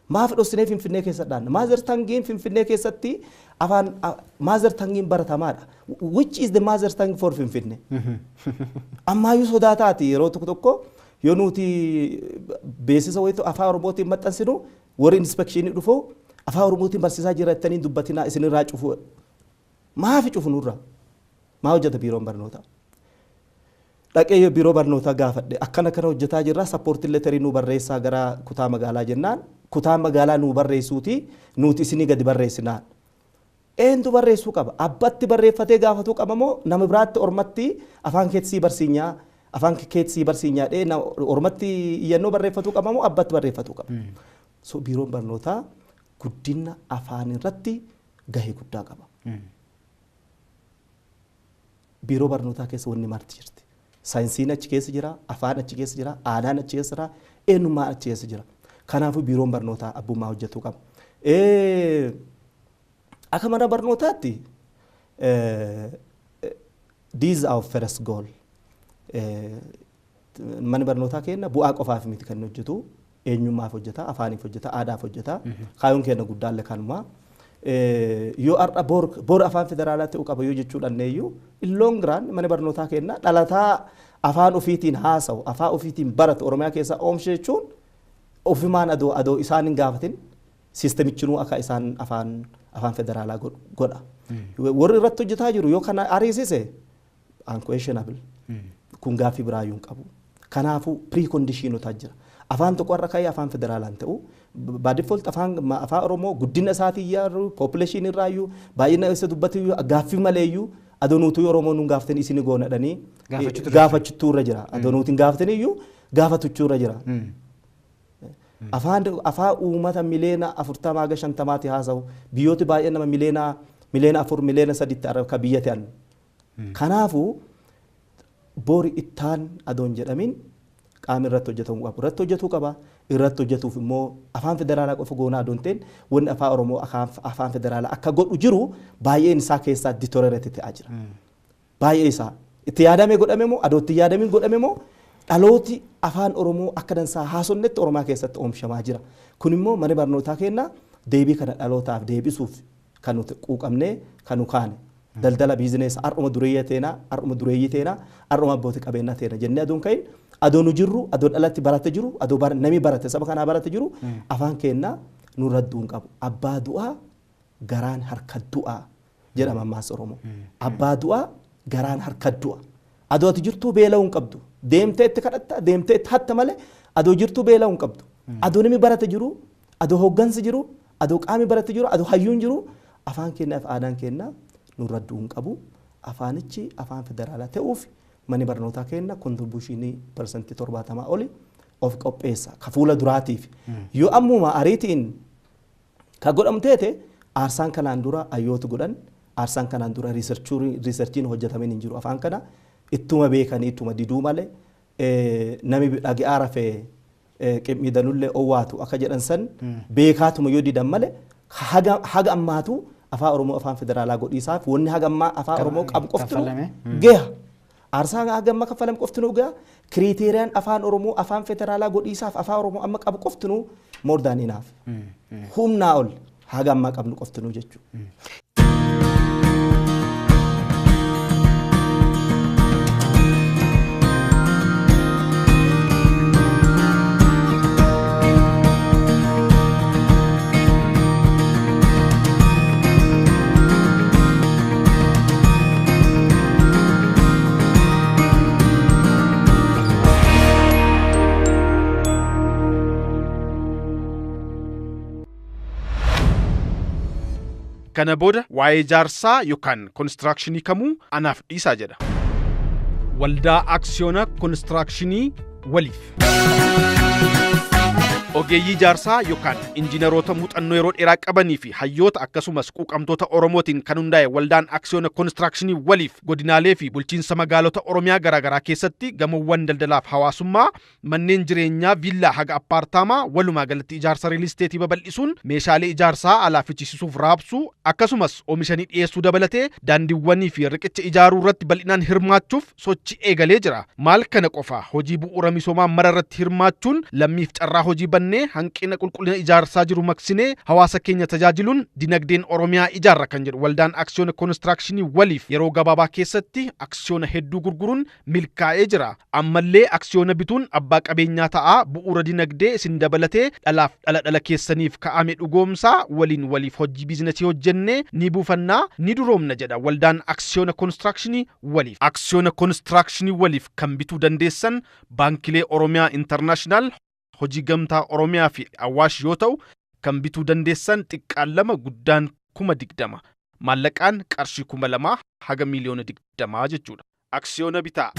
Maaf dhossinee Finfinnee keessa dhaanne? Mother tongueiin Finfinnee keessatti afaan mother tongueiin baratamaadha. Which is the mother tongue for Finfinnee? Ammaayyuu sodaa taati yeroo tokko tokko yoo nuti beeksisa wayitu afaan Oromootiin maxxansinu warri inspectionii dhufu afaan Oromootiin barsiisaa jira jettanii dubbatinaa isinirraa cufu. Maafi cufu nurraa? Maa hojjeta biiroon barnootaa? Dhaqee yoo biiroo barnootaa gaafadhe akkana kana hojjetaa jirra, support letterii nuu barreessaa gara kutaa magaalaa jennaan, kutaa magaalaa nuu barreessuuti nuti isinii gadi barreessinaan. Eentu barreessuu qaba? Abbatti barreeffatee gaafatuu qaba moo nama biraatti ormatti afaan keetti barsiinyaa, afaan keetti barsiinyaa dhee ormatti iyyannoo barreeffatuu qaba moo abbatti barreeffatuu qaba? So biiroon barnootaa guddina afaan irratti gahee guddaa qaba. Biiroo barnootaa keessa wanni marti jirti. Saayinsiin achi keessa jira, afaan achi keessa jira, aadaan achi keessa jira, eenyummaan achi keessa jira. Kanaafuu biiroon barnootaa abbummaa hojjetuu qaba. Akka mana barnootaatti this is our first goal. Manni barnootaa keenya bu'aa qofaaf miti kan hojjetu, eenyummaaf hojjeta, afaaniif hojjeta, aadaaf hojjeta. Kaayyoon keenya guddaallee kanuma. Yoo har'a bor afaan federaalaa ta'uu qaba yoo jechuu dhanneeyyuu, in long run mana barnootaa keenya dhalataa afaan ofiitiin haasa'u, afaan ofiitiin baratu Oromiyaa keessaa oomisha jechuun ofumaan adoo isaan hin gaafatin siistemichinuu akka isaan afaan federaalaa godha. Warri irratti hojjetaa jiru yoo kana ariisise unquestionable, kun gaaffii biraayyuu hin qabu. Kanaafuu preconditionota jira. Afaan tokko irra ka'ee afaan federaalaan ta'u by default afaan Oromoo guddina isaatii iyyuu, population irraayyuu, baay'ina isa dubbatu gaaffii maleeyyuu adoo nuti Oromoo nuun gaafatanii isin goonadhanii gaafachuutu irra jira. Adoo nuti hin gaafatanii iyyuu gaafatuchuu irra jira. Afaan uummata 40 miliyoona haga 50tti haasa'u, biyyooti baay'ee nama 4 miliyoona, 3 miliyoonitti akka biyya ta'an. Kanaafuu bori ittaan adoon jedhamin qaamni irratti hojjetamuu qabu. Irratti hojjetuu qaba. Irratti hojjetuuf immoo afaan federaalaa qofa goonaa adoon ta'in wanni afaan Oromoo afaan federaalaa akka godhu jiru baay'een isaa keessaa deteriorate ta'aa jira. Baay'ee isaa itti yaadamee godhame moo adoo itti yaadamiin godhame moo dhalooti afaan Oromoo akka dansaa haasonnetti Oromiyaa keessatti oomishamaa jira. Kun immoo mana barnootaa keenya deebii kana dhalootaaf deebisuuf kan nuti quuqamnee kan nu kaane. Daldala business har'uma dureeyya teena, har'uma dureeyyii teena, har'uma abbootii qabeenyaa teena jennee aduun ka'in, adoo nu jirru, adoo dhalatti barate jiru, adoo nami barate saba kanaa barate jiru, afaan keenya nurra du'uun qabu. Abbaa du'aa garaan harka du'aa jedhama ammaas Oromoo. Abbaa du'aa garaan harka du'a. Adoo ati jirtuu beela'uu hin qabdu. Deemtee itti kadhatta, deemtee itti hatta malee adoo jirtuu beela'uu hin qabdu. Adoo nami barate jiru, adoo hooggansi jiru, adoo qaami barate jiru, adoo hayyuun jiru, afaan keenyaa fi aadaan keenyaa nurra du'uu hin qabu. Afaanichi afaan federaalaa ta'uuf manni barnootaa keenya contributionii 70% oli of qopheessa ka fuula duraatiif. Yoo ammuma ariitiin ka godhamu teete aarsaan kanaan dura hayyoota godhan, aarsaan kanaan dura researchiin hojjetameen hin jiru, afaan kana ittuma beekanii ittuma diduu malee, nami dhagi'aa rafee qimmiidanullee owwaatu akka jedhan san, beekaatuma yoo didan malee haga ammaatu afaan Oromoo afaan federaalaa godhiisaaf wanni haga ammaa afaan Oromoo qabu qofti kaffalame. Gaha. Aarsaan hagamma kaffalam qoftinuu gaa kiriiteeriyaan afaan Oromoo afaan federaalaa godhiisaaf afaan Oromoo amma qabu qoftinuu more than enough. Humnaa ol hagamma qabnu qoftinuu jechuudha. Kana booda waa'ee ijaarsaa yookaan konistirakshinii kamuu anaaf dhiisaa jedha. Waldaa Aksiyoona Konistirakshinii waliif. Ogeeyyii ijaarsaa yookaan injiinaroota muuxannoo yeroo dheeraa qabanii fi hayyoota akkasumas quuqamtoota Oromootiin kan hundaa'e waldaan Aksiyoona Konistirakshinii waliif godinaalee fi bulchiinsa magaalota Oromiyaa garaagaraa keessatti gamoowwan daldalaaf hawaasummaa, manneen jireenyaa viillaa haga appaartaamaa walumaa galatti ijaarsa riilisteetii babal'isuun meeshaalee ijaarsaa alaa fichisiisuuf raabsuu akkasumas oomishanii dhiyeessuu dabalatee daandiiwwanii fi riqicha ijaaruu irratti bal'inaan hirmaachuuf sochii eegalee jira. Maal kana qofa hojii bu'uura misoomaa mara irratti hirmaachuun lammiif carraa hojii bannee hanqina qulqullina ijaarsaa jiru maqsinee hawaasa keenya tajaajiluun dinagdeen Oromiyaa ijaarra kan jedhu waldaan Aksiyoona Konistirakshinii waliif yeroo gabaabaa keessatti aksiyoona hedduu gurguruun milkaa'ee jira. Ammallee aksiyoona bituun abbaa qabeenyaa ta'aa bu'uura dinagdee isin dabalatee dhalaaf dhala dhala keessaniif ka'ame dhugoomsaa waliin waliif hojii biizinasii hojjennee ni buufannaa ni duroomna jedha waldaan Aksiyoona Konistirakshinii waliif. Aksiyoona Konistirakshinii waliif kan bituu dandeessan baankilee Oromiyaa Intarnaashinaal hojii gamtaa Oromiyaa fi Awaash yoo ta'u kan bituu dandeessan xiqqaan 2 guddaan 20,000 maallaqaan qarshii 2,000 haga miiliyoona 20 jechuudha. Aksiyoona bitaa.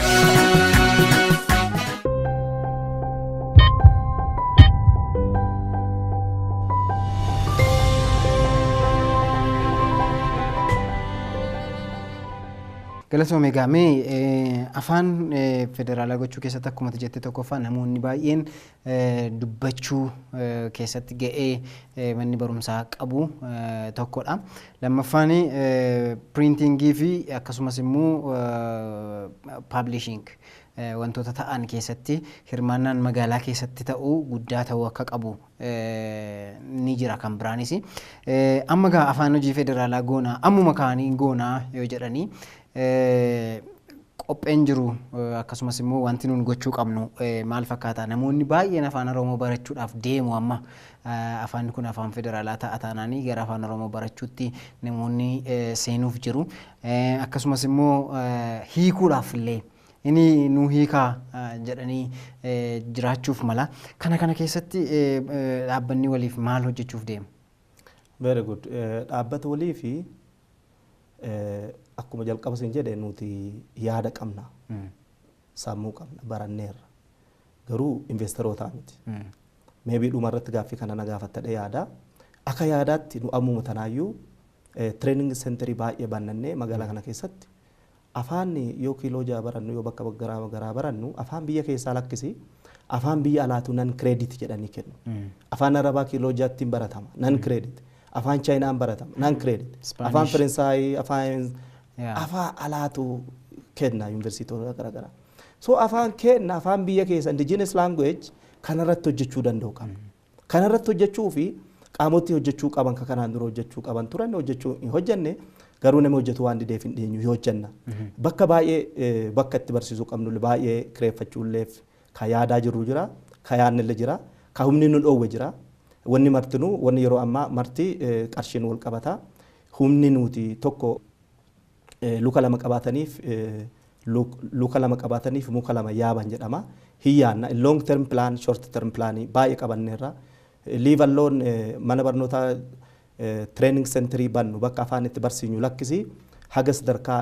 Galatoome gaamee afaan federaalaa gochuu keessatti akkuma jette tokkoffaa namoonni baay'een dubbachuu keessatti ga'ee manni barumsaa qabu tokkodha. Lammaffaan piriintingii fi akkasumas immoo paablishiing wantoota ta'an keessatti hirmaannaan magaalaa keessatti ta'uu guddaa ta'uu akka qabu ni jira kan biraanis. Amma gaa afaan hojii federaalaa goonaa ammuma kaanii goonaa yoo jedhanii qopheen jiru akkasumas immoo wanti nuun gochuu qabnu maal fakkaata namoonni baay'een afaan Oromoo barachuudhaaf deemu amma afaan kun afaan federaalaa ta'a taanaanii gara afaan Oromoo barachuutti namoonni seenuuf jiru akkasumas immoo hiikuudhaaf illee inni nu hiikaa jedhanii jiraachuuf mala kana kana keessatti dhaabbanni waliif maal hojjechuuf deemu? Very good. Dhaabbata walii fi akkuma jalqaba siin jedhe nuti yaada qabna. Sammuu qabna baranneerra. Garuu investeroota miti. Maybe dhuma irratti gaaffii kana na gaafattadhe yaada. Akka yaadaatti nu ammuma tanaayyuu training centerii baay'ee bannannee magaalaa kana keessatti afaan yoo kiiloo 6 barannu yoo bakka garaa garaa barannu afaan biyya keessaa lakkisi afaan biyya alaatu nan credit jedhanii kennu. Afaan Arabaa kiiloo 6tti baratama nan credit. Afaan Chaayinaan baratama nan credit. Afaan Faransaayii afaan afaan alaatu kenna yuunivarsiitota garaa garaa. So afaan kenna afaan biyya keessa indigenous language kanarratti hojjechuu danda'u qabna. Kanarratti hojjechuu fi qaamoti hojjechuu qaban kan kanaan dura hojjechuu qaban turan hojjechuu hin hojjenne garuu nama hojjetu waan dideef hin dhiyeenyu hojjenna. Bakka baay'ee bakka itti barsiisuu qabnu baay'ee kireeffachuulleef ka yaadaa jirru jira, ka yaadnillee jira, ka humni nu dhoowwe jira. Wanni martinuu wanni yeroo ammaa marti qarshiin wal qabata. Humni nuti tokko luka lama qabaataniif luka lama qabaataniif muka lama yaaban jedhama. Hiyyaanna long term plan short term plan baay'ee qabanneerra. Leave alone mana barnootaa training centerii bannu bakka afaan itti barsiisnu lakkisi haga sadarkaa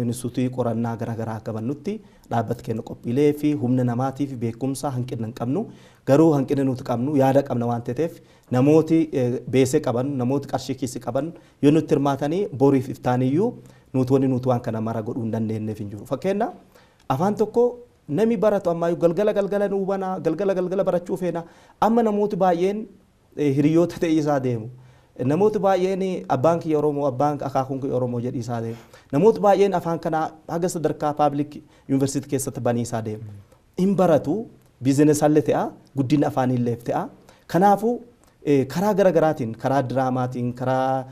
instituutii qorannaa garaagaraa akka bannutti dhaabbata keenya qophiilee fi humna namaatii fi beekumsa hanqina hin qabnu garuu hanqina nuti qabnu yaada qabna waan ta'eef namooti beesee qaban namooti qarshii kiisii qaban yoo nutti hirmaatanii boriif iftaaniyyuu nuti wanni nuti waan kana mara godhuu hin dandeenyeef hin jiru. Fakkeenya afaan tokko namni baratu ammayyuu galgala galgala nu hubana galgala galgala barachuu feena amma namooti baay'een hiriyoota ta'e isaa deemu. Namooti baay'een abbaan kiyya Oromoo abbaan akaakuun kiyya Oromoo jedhii isaa deema. Namooti baay'een afaan kana haga sadarkaa public university keessatti banii isaa deema. Hin baratu biizinesallee ta'a guddina afaaniillee ta'a. Kanaafuu karaa garaagaraatiin karaa diraamaatiin karaa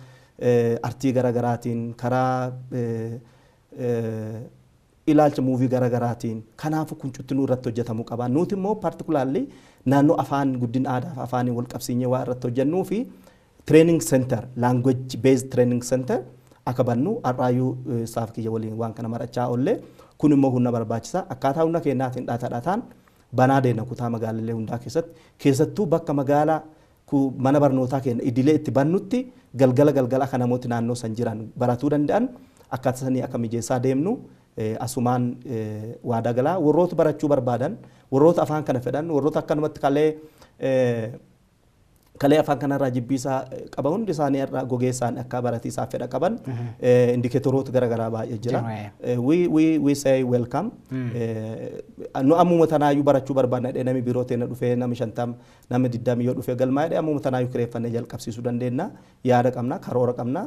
artii garaagaraatiin karaa ilaalcha muuvii garaagaraatiin kanaafuu kun cuttinuu irratti hojjetamuu qaba. Nuti immoo particularly naannoo afaan guddina aadaa fi afaanii wal qabsiinyee waa irratti hojjennuu fi training center language based training center akka bannu har'aayyuu staff kiyya waliin waan kana marachaa oollee kun immoo humna barbaachisa. Akkaataa humna keenyaatiin dhaataa dhaataan banaa deemna kutaa magaalalee hundaa keessatti keessattuu bakka magaalaa mana barnootaa keenya idilee itti bannutti galgala galgala akka namooti naannoo san jiran baratuu danda'an akkaataa sanii akka mijeessaa deemnu asumaan waadaa galaa warroota barachuu barbaadan warroota afaan kana fedhan warroota akkanumatti kalee afaan kanarraa jibbiisaa qaba hundi isaanii irraa gogeessaan akka baratiisaa fedha qaban indikeetoroota garaagaraa baay'ee jira. We say welcome. Nu ammuma tanaayyuu barachuu barbaadna jedhee namni biiroo teenya dhufee namni 50 namni 20 yoo dhufee galmaa jedhee ammuma tanaayyuu kireeffannee jalqabsiisuu dandeenya. Yaada qabna karoora qabna.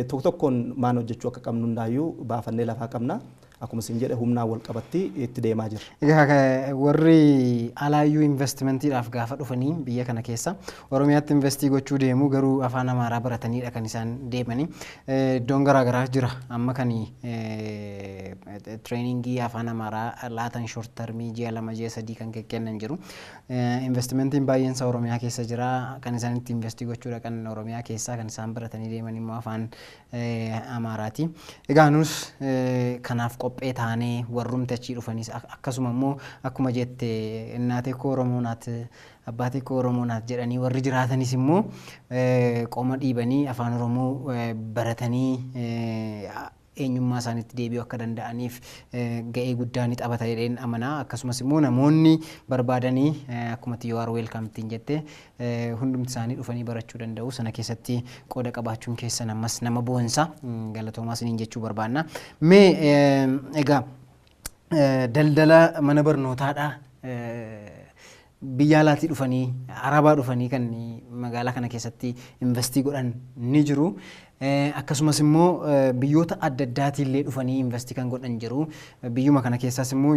Tokko tokkoon maan hojjechuu akka qabnu hundaayyuu baafannee lafaa qabna. Akkuma isin jedhe humnaan wal qabatti itti deemaa jirra. Egaa warri alaayyuu investimentiidhaaf gaafa dhufanii biyya kana keessa Oromiyaatti investii gochuu deemu garuu afaan Amaaraa barataniidha kan isaan deemanii. Iddoon garaagaraa jira amma kan tireeningii afaan Amaaraa laatan short termii ji'a 2 ji'a 3 kan kennan jiru. Investimentiin baay'een isaa Oromiyaa keessa jira kan isaan itti investii gochuudha kan Oromiyaa keessaa kan isaan baratanii deeman immoo afaan Amaaraati. Egaa nus kanaaf qophee taanee warrumti achii dhufanis akkasuma immoo akkuma jette innaatee koo Oromoo naat abbaatee koo Oromoo naat jedhanii warri jiraatanis immoo qoma dhiibanii afaan Oromoo baratanii eenyummaa isaaniitti deebi'uu akka danda'aniif ga'ee guddaa ni taphata jedheen amanaa. Akkasumas immoo namoonni barbaadanii akkuma you are welcome ittiin jette hundumti isaanii dhufanii barachuu danda'u. Sana keessatti qooda qabaachuun keessan ammas nama boonsa galatoomaa isiniin jechuu barbaanna. Mee egaa daldala mana barnootaadha. Biyya alaatii dhufanii Arabaa dhufanii kan magaalaa kana keessatti investii godhan ni jiru. Akkasumas immoo biyyoota adda addaatii dhufanii investii kan godhan jiru. Biyyuma kana keessaas immoo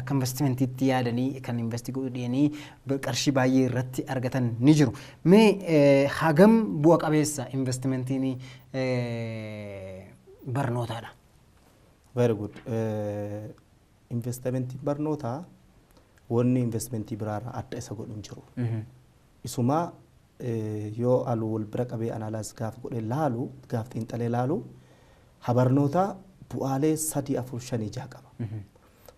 akka investimentiitti yaadanii kan investii godhanii qarshii baay'ee irratti argatan ni jiru. Mee hagam bu'a qabeessa investimentiin barnootaadha? Very good. Investimentiin barnootaa wanni investimentii biraarraa adda isa godhu hin jiru. Isuma yoo alu wal bira qabee analyze gaafa godhee laalu gaafa xiinxalee laalu habarnoota bu'aalee 3 4 5 6 qaba.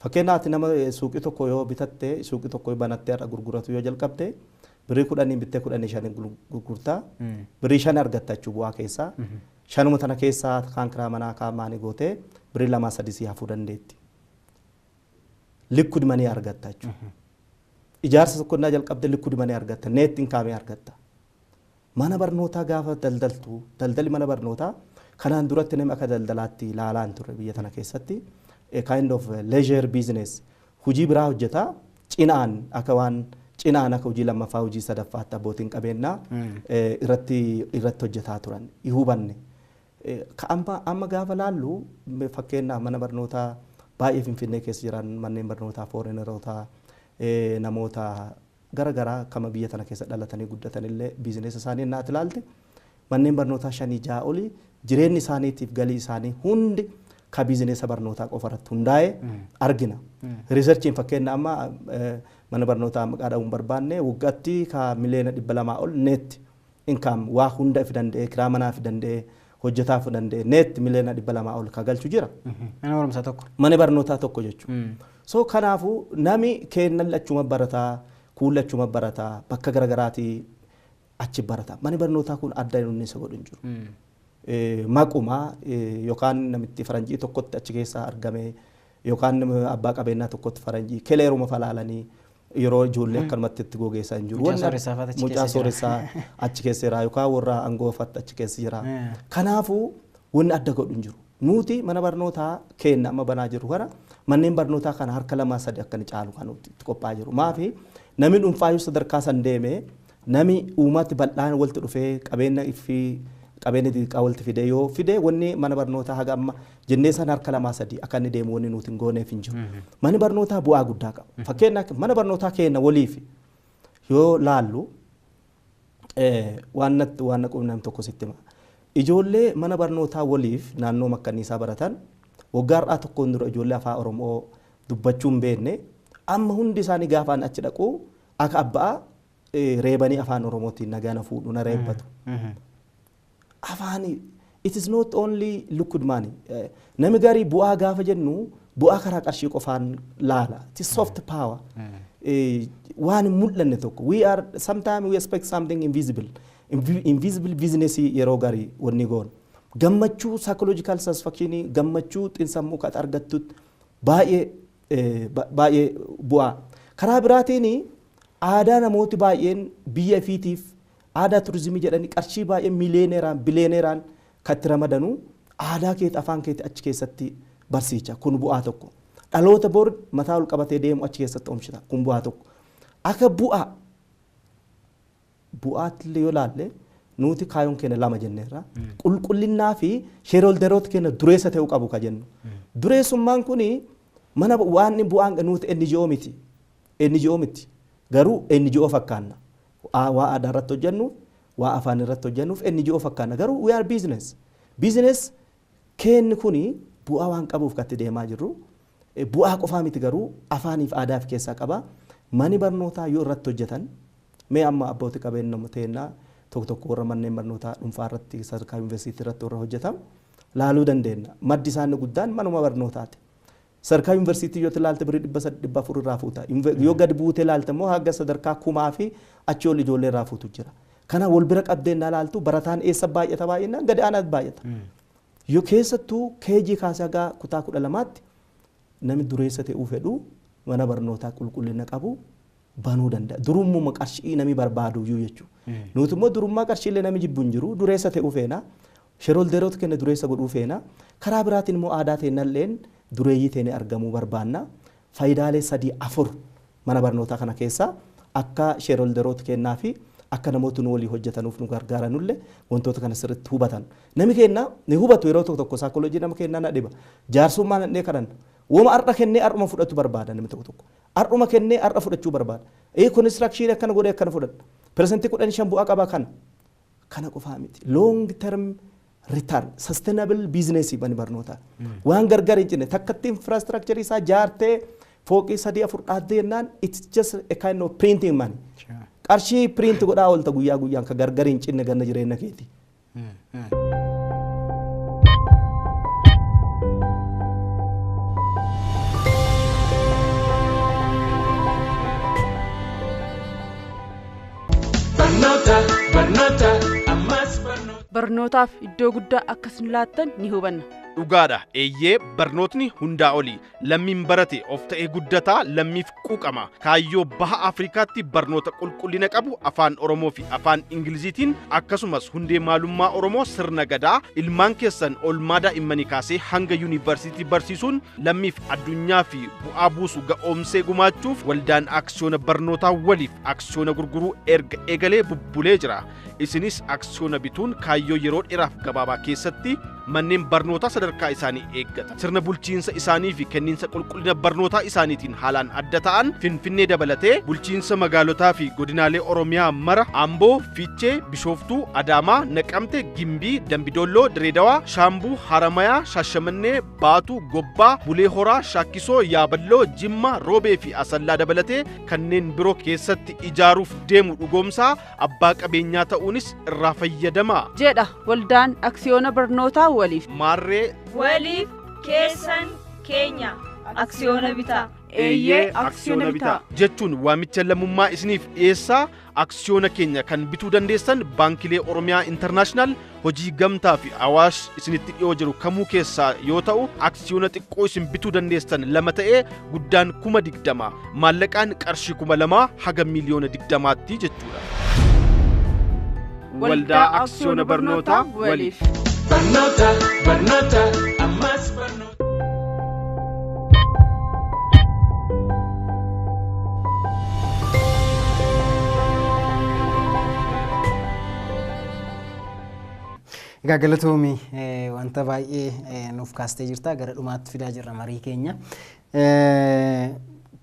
Fakkeenyaaf nama suuqii tokko yoo bitatte suuqii tokko banattee har'a gurguratu yoo jalqabde birrii 10 bittee 15 gurgurtaa birrii 5 argatta jechuu bu'aa keessaa. Shanuma tana keessaa kaan kiraa manaa kaan maanii gootee birrii 2 3 si hafuu dandeetti. Liquid money argatta jechuudha. Ijaarsa tokkonnaa jalqabde liquid money argatta, net income argatta. Mana barnootaa gaafa daldaltu, daldalli mana barnootaa kanaan duratti namni akka daldalaatti ilaalaa hin turre biyya tana keessatti a kind of leisure business hojii biraa hojjetaa cinaan akka waan cinaan akka hojii lammaffaa hojii sadaffaatti abbootiin qabeenyaa irratti hojjetaa turan hin hubanne. Amma gaafa laallu fakkeenyaaf mana barnootaa baay'ee Finfinnee keessa jiran manneen barnootaa foreigneroota namoota garagaraa kama biyya tana keessa dhalatanii guddatanillee biizineesa isaanii naati ilaalte manneen barnootaa 5 6 olii jireenyi isaaniitiif galii isaanii hundi ka biizineesa barnootaa qofa irratti hundaa'e argina. Riisarchiin fakkeenya amma mana barnootaa maqaa dha'uun barbaanne waggaatti ka miliyoona 200 ol net income waa hunda if danda'e kiraa manaa if danda'e hojjetaa fi danda'e net miliyoona 200 ol ka galchu jira. Mana barumsaa tokko. Mana barnootaa tokko jechuudha. So kanaafuu nami kennan lachuma barataa kuulachuma barataa bakka garaagaraatii achi barataa manni barnootaa kun adda inni isa godhu hin jiru. Maquma yookaan namitti faranjii tokkotti achi keessaa argame yookaan abbaa qabeenyaa tokkotti faranjii keleeruma falaalanii yeroo ijoollee akkanumatti itti gogeessaa hin jiru. Mucaa sooressaa achi keessa jira yookaan warra angoofatti achi keessa jira. Kanaafuu wanni adda godhu hin jiru. Nuti mana barnootaa keenya amma banaa jirru kana manneen barnootaa kana harka 2 3 akka inni caalu kan itti qophaa'aa jiru. Maafi namni dhuunfaayyuu sadarkaa san deemee Nami uummati bal'aan walitti dhufee qabeenya fi qabeenya xixiqqaa walitti fide yoo fide wanni mana barnootaa haga amma jennee san harka lamaa sadii akka inni deemu wanni nuti hin gooneef hin jiru. Manni barnootaa bu'aa guddaa qaba. Fakkeenyaaf mana barnootaa keenya waliif yoo laallu waan natti waan quunnam tokko sitti hima. Ijoollee mana barnootaa waliif naannoo makkanniisaa baratan waggaa har'aa tokkoon dura ijoollee afaan Oromoo dubbachuu hin beekne amma hundi isaanii gaafaan achi dhaqu akka abbaa reebanii afaan Oromootiin nagaa na fuudhu na reebbatu. Afaan it is not only liquid money. Nami garii bu'aa gaafa jennu bu'aa karaa qarshii qofaan laala. It is soft power. Waan hin mul'anne tokko. We are sometimes we expect something invisible. Invisible business yeroo garii wanni goon. Gammachuu psychological satisfaction gammachuu xiinsammuu kan argattu baay'ee baay'ee bu'aa. Karaa biraatiin aadaa namooti baay'een biyya ifiitiif aadaa turizimii jedhanii qarshii baay'ee miliyooneraan biliyooneraan kan itti ramadanuu aadaa keeti afaan keeti achi keessatti barsiicha kun bu'aa tokko. Dhaloota bor mataa ol qabatee deemu achi keessatti oomishita kun bu'aa tokko. Akka bu'aa bu'aatti illee yoo laalle nuti kaayoon keenya lama jenneerra. Qulqullinnaa fi shareholderoota keenya dureessa ta'uu qabu ka jennu. Dureessummaan kuni mana waan bu'aan nuti NGO miti. NGO miti. Garuu NGO fakkaanna. Waa aadaa irratti hojjennuuf, waa afaan irratti hojjennuuf NGO fakkaanna. Garuu we are business. Business keenni kuni bu'aa waan qabuuf katti deemaa jirru. Bu'aa qofaa miti garuu afaaniif aadaaf keessaa qaba. Mani barnootaa yoo irratti hojjetan mee amma abbootii qabeenya teennaa tokko tokko warra manneen barnootaa dhuunfaa irratti sadarkaa yuunivarsiitii irratti warra hojjetan laaluu dandeenya. Maddi isaanii guddaan manuma barnootaati. Sadarkaa yuunivarsiitii yoo ilaalte birii 300 400 irraa fuuta. Yoo gad buutee ilaalte immoo haga sadarkaa 1000 fi achi ol ijoollee irraa fuutu jira. Kana wal bira qabdeen ilaaltu barataan eessa baay'ata baay'inaan gad aanaatti baay'ata. Yoo keessattuu keejii kaasee haga kutaa 12tti namni dureessa ta'uu fedhu mana barnootaa qulqullina qabu banuu danda'a. Durummaa qarshii namni barbaadu iyyuu jechuudha. Nuti immoo durummaa qarshiillee namni jibbu hin jiru dureessa ta'uu feena. Shareholderoota keenya dureessa godhuu feena. Karaa biraatiin immoo aadaa teenyalleen dureeyyii teenyee argamuu barbaanna. Faayidaalee 3 4 mana barnootaa kana keessa akka shareholderoota kennaa fi akka namoota nu walii hojjetanuuf nu gargaaranullee wantoota kana sirriitti hubatan. Namni keenya ni hubatu yeroo tokko tokko saayikooloojii nama kennaa na dhiba. Jaarsummaa nadhee kadhan. Woma har'a kennee har'uma fudhatu barbaada namni tokko tokko. Har'uma kennee har'a fudhachuu barbaada. Konistirakshinii akkana godhee akkana fudhadha. Piresentii 15 bu'aa qaba kana. Kana qofaa miti. Long term return sustainable business mani barnootaa. Waan gargar hin cinne takkatti infrastructure isaa jaartee fooqii 3 4 dhaaddee jennaan it's just a kind of printing money. Qarshii print godhaa oolta guyyaa guyyaan ka gargar hin cinne ganna jireenya keeti. Barnoota, barnoota, ammas barnoota. Barnootaaf iddoo guddaa akka isin laattan ni hubanna. Dhugaadha. Eeyyee barnootni hundaa oli. Lammiin barate of ta'ee guddataa lammiif quuqama. Kaayyoo baha Afrikaatti barnoota qulqullina qabu afaan Oromoo fi afaan Ingiliziitiin akkasumas hundee maalummaa Oromoo sirna gadaa ilmaan keessan oolmaa daa'immanii kaasee hanga yuunivarsiitii barsiisuun lammiif addunyaa fi bu'aa buusu ga'oomsee gumaachuuf waldaan aksiyoona barnootaa waliif aksiyoona gurguruu erga eegalee bubbulee jira. Isinis aksiyoona bituun kaayyoo yeroo dheeraaf gabaabaa keessatti manneen barnootaa sadarkaa isaanii eeggata. Sirna bulchiinsa isaanii fi kenniinsa qulqullina barnootaa isaaniitiin haalaan adda ta'an Finfinnee dabalatee bulchiinsa magaalotaa fi godinaalee Oromiyaa mara Amboo, Fiichee, Bishooftuu, Adaamaa, Naqamte, Gimbii, Dambidolloo, Direedawaa, Shaambuu, Haramayaa, Shaashamannee, Baatuu, Gobbaa, Bulee Horaa, Shaakkisoo, Yaaballoo, Jimma, Roobee fi Asallaa dabalatee kanneen biroo keessatti ijaaruuf deemu dhugoomsaa abbaa qabeenyaa ta'uunis irraa fayyadamaa. Jedha waldaan aksiyoona barnootaa waliif. Maarree Waliif keessan keenya aksiyoona bitaa. Eeyyee aksiyoona bitaa. Jechuun waamicha lammummaa isiniif dhiyeessaa aksiyoona keenya kan bituu dandeessan baankilee Oromiyaa Intarnaashinaal hojii gamtaa fi Awaash isinitti dhiyoo jiru kamuu keessaa yoo ta'u aksiyoona xiqqoo isin bituu dandeessan 2 ta'ee guddaan 20,000 maallaqaan qarshii 2,000 haga miliyoona 20tti jechuudha. Waldaa aksiyoona barnootaa waliif. Barnoota, barnoota, ammas barnoota. Egaa galatoomii wanta baay'ee nuuf kaastee jirta, gara dhumaatti fidaa jirra marii keenya.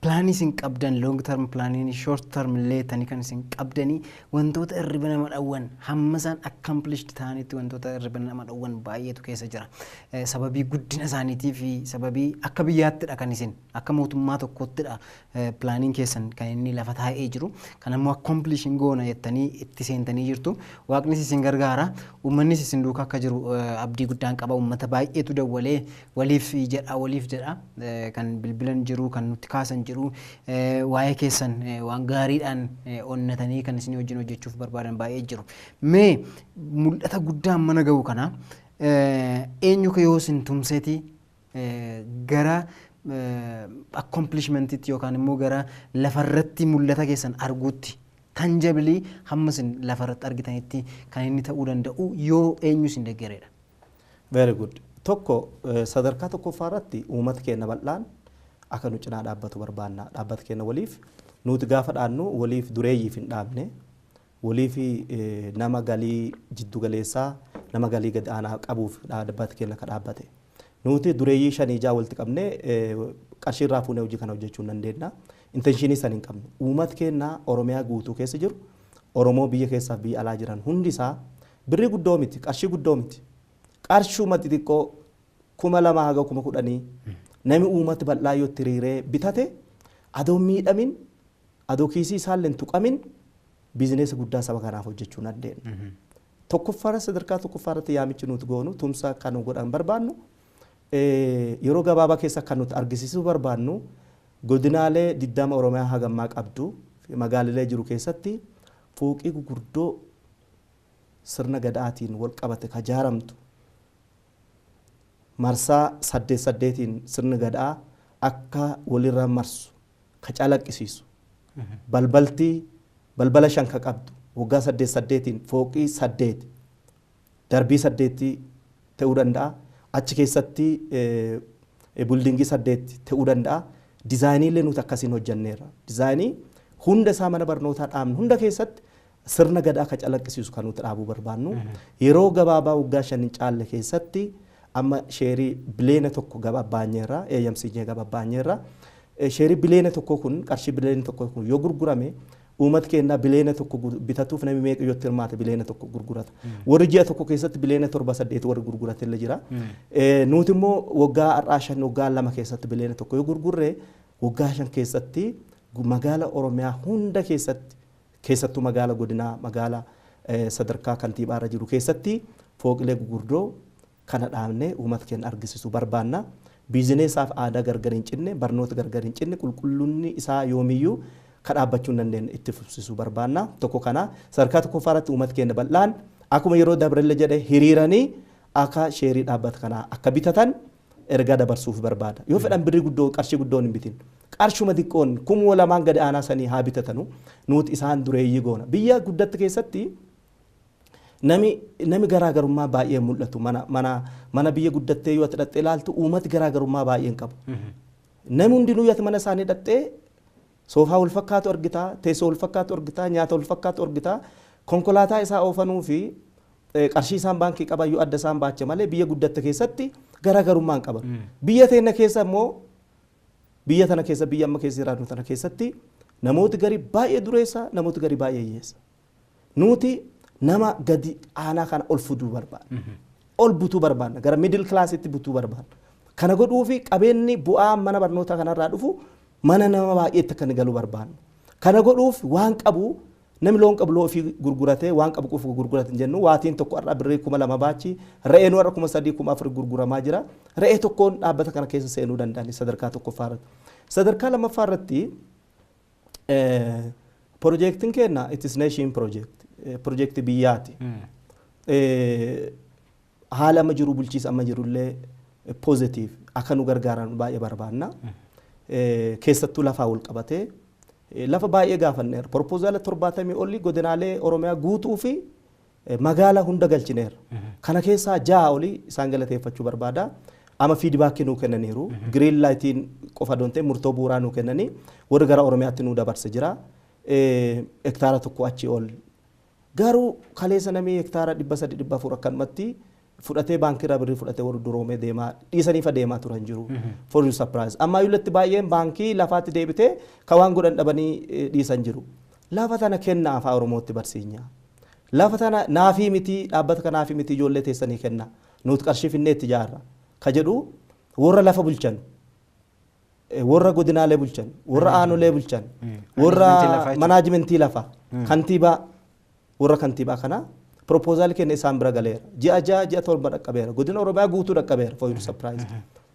Pilaanii isin qabdan, long term pilaaniin, short term illee tani kan isin qabdanii, wantoota hirriba nama dhawwan hamma isaan accomplished ta'anitti wantoota hirriba nama dhawwan baay'eetu keessa jira. Sababii guddina isaaniitii fi sababii akka biyyaattidha kan isin akka mootummaa tokkoottidha pilaaniin keessan kan inni lafa taa'ee jiru. Kan ammoo accomplish hin goona jettanii itti seentanii jirtu. Waaqnis isin gargaara. Uummannis isin duukaa akka jiru abdii guddaan qaba. Uummata baay'eetu dawwalee waliif jedha, waliif jedha, kan bilbilan jiru, kan nutti kaasan jiru, waa'ee keessan waan gaariidhaan onnatanii kan isin wajjin hojjechuuf barbaadan baay'ee jiru. Mee mul'ata guddaan mana ga'u kana eenyu ka yoo isin tumseeti gara accomplishmentitti yookaan immoo gara lafarratti mul'ata keessan arguutti, tangibly hamma isin lafarratti argitanitti kan inni ta'uu danda'u yoo eenyu isin deeggareedha? Very good. Tokko, sadarkaa tokkoffaa irratti uummata keenya bal'aan akka nu cinaa dhaabbatu barbaanna. Dhaabbata keenya waliif nuti gaafa dhaannu waliif dureeyyiif hin dhaabne, waliif nama galii jiddu galeessaa, nama galii gad aanaa qabuuf dhaabbata keenya ka dhaabbate. Nuti dureeyyii shanii ijaa walitti qabnee qarshii irraa fuunee hojii kana hojjechuu hin dandeenya. Intention san hin qabnu. Uummata keenya Oromiyaa guutuu keessa jiru, Oromoo biyya keessaaf biyya alaa jiran hundi isaa birrii guddoo miti, qarshii guddoo miti. Qarshuma xixiqqoo 2000 haga 10,000 nami uummata bal'aa yoo itti hiriiree bitate, adoo miidhamin, adoo kiisii isaallee hin tuqamin, biizineesa guddaa saba kanaaf hojjechuu dandeenya. Tokkoffaarra, sadarkaa tokkoffaarratti yaamichi nuti goonu, tumsa kan nu godhan barbaannu, yeroo gabaabaa keessa kan nuti argisiisuu barbaannu, godinaalee 20 Oromiyaa hagammaa qabdu magaalilee jiru keessatti fooqii gurguddoo sirna gadaatiin wal qabate ka jaaramtu, marsaa saddeet saddeetiin sirni gadaa akka walirra marsu ka calaqqisiisu, balbaltii balbala shan ka qabdu, waggaa saddeet saddeetiin fooqii saddeet darbii saddeetti ta'uu danda'a. Achi keessatti building saddeet ta'uu danda'a. Dizaayiniillee nuti akkasiin hojjanneerra. Dizaayinii hunda isaa mana barnootaa dhaabnu hunda keessatti sirna gadaa ka calaqqisiisu kan nuti dhaabuu barbaannu. Yeroo gabaabaa waggaa 5 hin caalle keessatti amma sheerii 1 biliyoona gaba baanyeerra, eeyyamsiinyee gaba baanyeerra. Sheerii 1 biliyoona kun, qarshii 1 biliyoona kun yoo gurgurame, uummata keenya 1 biliyoona bitatuuf namni meeqa yoo itti hirmaate 1 biliyoona gurgurata? Warri ji'a tokko keessatti 7 biliyoona 8 warri gurgurate illee jira. Nuti immoo waggaa har'aa 5, waggaa 2 keessatti 1 biliyoona yoo gurgurre, waggaa 5 keessatti magaala Oromiyaa hunda keessatti, keessattuu magaala godinaa, magaala sadarkaa kantiibaa irra jiru keessatti fooqilee gurguddoo kana dhaabnee uummata keenya argisiisuu barbaanna. Biizineesaaf aadaa gargar hin cinne, barnoota gargar hin cinne, qulqullinni isaa yoomiyyuu ka dhaabbachuu hin dandeenye itti fufsiisuu barbaanna. Tokko kana, sadarkaa tokkoffaa irratti uummata keenya bal'aan akkuma yeroo dabrelle jedhe hiriiranii akka sheerii dhaabbata kanaa akka bitatan ergaa dabarsuuf barbaada. Yoo fedhan birrii guddoo, qarshii guddoon hin bitin. Qarshuma xiqqoon 2,000 gadi aanaa sanii haa bitatanu, nuti isaan dureeyyii goona. Biyya guddatti keessatti nami garaagarummaa baay'ee mul'atu. Mana biyya guddattee yoo ati dhattee ilaaltu, uummati garaagarummaa baay'ee hin qabu. Nami hundinuu yoo ati mana isaanii dhattee soofaa wal fakkaatu argitaa, teessoo wal fakkaatu argitaa, nyaata wal fakkaatu argitaa, konkolaataa isaa oofanuu fi qarshii isaan baankii qaban yoo adda isaan baache malee biyya guddatte keessatti garaagarummaa hin qaban. Biyya teenya keessa immoo, biyya tana keessa, biyya amma keessa jiraannu tana keessatti namooti garii baay'ee dureessa, namooti garii baay'ee hiyyeessa. Nuti nama gadi aanaa kana ol fuduu barbaanna. Ol butuu barbaanna. Gara middle classitti butuu barbaanna. Kana godhuu fi qabeenyi bu'aa mana barnootaa kanarraa dhufu mana nama baay'eetti akka inni galu barbaanna. Kana godhuuf waan qabu, namni loon qabu loon ofii gurguratee, waan qabu qofa gurgurate hin jennu. Waatiin tokko har'a birrii 2000 baachi, re'een warra 3000, 4000 gurguramaa jira. Re'ee tokkoon dhaabbata kana keessa seenuu danda'an sadarkaa tokkoffaa irratti. Sadarkaa lammaffaa irratti Piroojeektiin keenya it is nation project, piroojeektii biyyaati. Haala amma jiru, bulchiisa amma jirullee positive akka nu gargaaran baay'ee barbaanna. Keessattuu lafaa wal qabatee lafa baay'ee gaafanneerra. Proposal 70 olii godinaalee Oromiyaa guutuu fi magaalaa hunda galchineerra. Kana keessaa ja'a olii isaan galateeffachuu barbaada. Amma feedback nuu kennaniiru. Green lightiin qofa doontee murtoo bu'uuraa nuu kennanii warri gara Oromiyaatti nuu dabarse jira. Hektaara 1 achii ol. Garuu kaleessa namni hektaara 300, 400 akkanumatti Fudhatee baankii irraa birrii fudhatee warri duroomee deemaa dhiisaniifa deemaa turan jiru. For your surprise. Ammaa yullatti baay'een baankii lafaatti deebitee ka waan godhan dhabanii dhiisan jiru. Lafa tana kennaa afaan Oromootti barsiinya. Lafa tana naafii miti, dhaabbata kanaafii miti, ijoollee teessanii kenna. Nuti qarshii finnee itti ijaarra. Ka jedhu warra lafa bulchan, warra godinaalee bulchan, warra aanolee bulchan, warra manaajimentii lafaa, kantiibaa, warra kantiibaa kana proposal kenna isaan bira galeera. Ji'a 6, ji'a 7 dhaqqabeera. Godina Oromiyaa guutuu dhaqqabeera, for your surprise.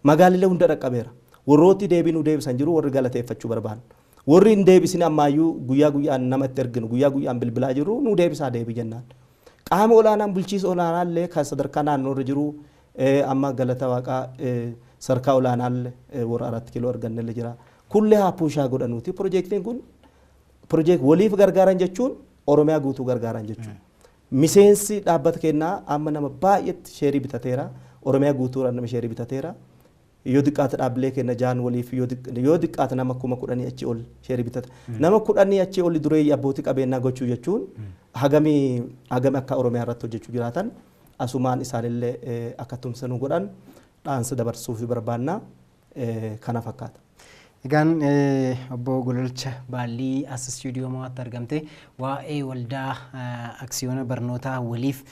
Magaalilee hunda dhaqqabeera. Warrooti deebii nu deebisan jiru, warri galateeffachuu barbaadan. Warri hin deebisin ammaayyuu guyyaa guyyaan nama itti erginu, guyyaa guyyaan bilbilaa jiru, nu deebisaa deebii jennaan. Qaama olaanaan bulchiisa olaanaa illee kan sadarkaa naannoo irra jiru, amma galata waaqaa sadarkaa olaanaa illee warra 4 kiiloo arganne illee jira. Kullee haa puushaa godhanuuti. Piroojeektiin kun piroojeektii waliif gargaaran jechuun Oromiyaa guutuu gargaaran jechuudha. Miseensi dhaabbata kennaa amma nama baay'eetti sheerii bitateera. Oromiyaa guutuu nama sheerii bitateera. Yoo xiqqaate dhaabbilee keenya jaan waliif yoo xiqqaate nama 10,000 achi ol sheerii bitata. Nama 10 achi ol dureeyyii abbootii qabeenyaa gochuu jechuun hagamii hagami akka Oromiyaa irratti hojjechuu jiraatan asumaan isaanillee akka tumsanuu godhan dhaansa dabarsuu fi barbaanna kana fakkaata. Egaan obbo Gololcha Baallii as istuudiyoo Mo'aatti argamte waa'ee waldaa aksiyoona barnootaa waliif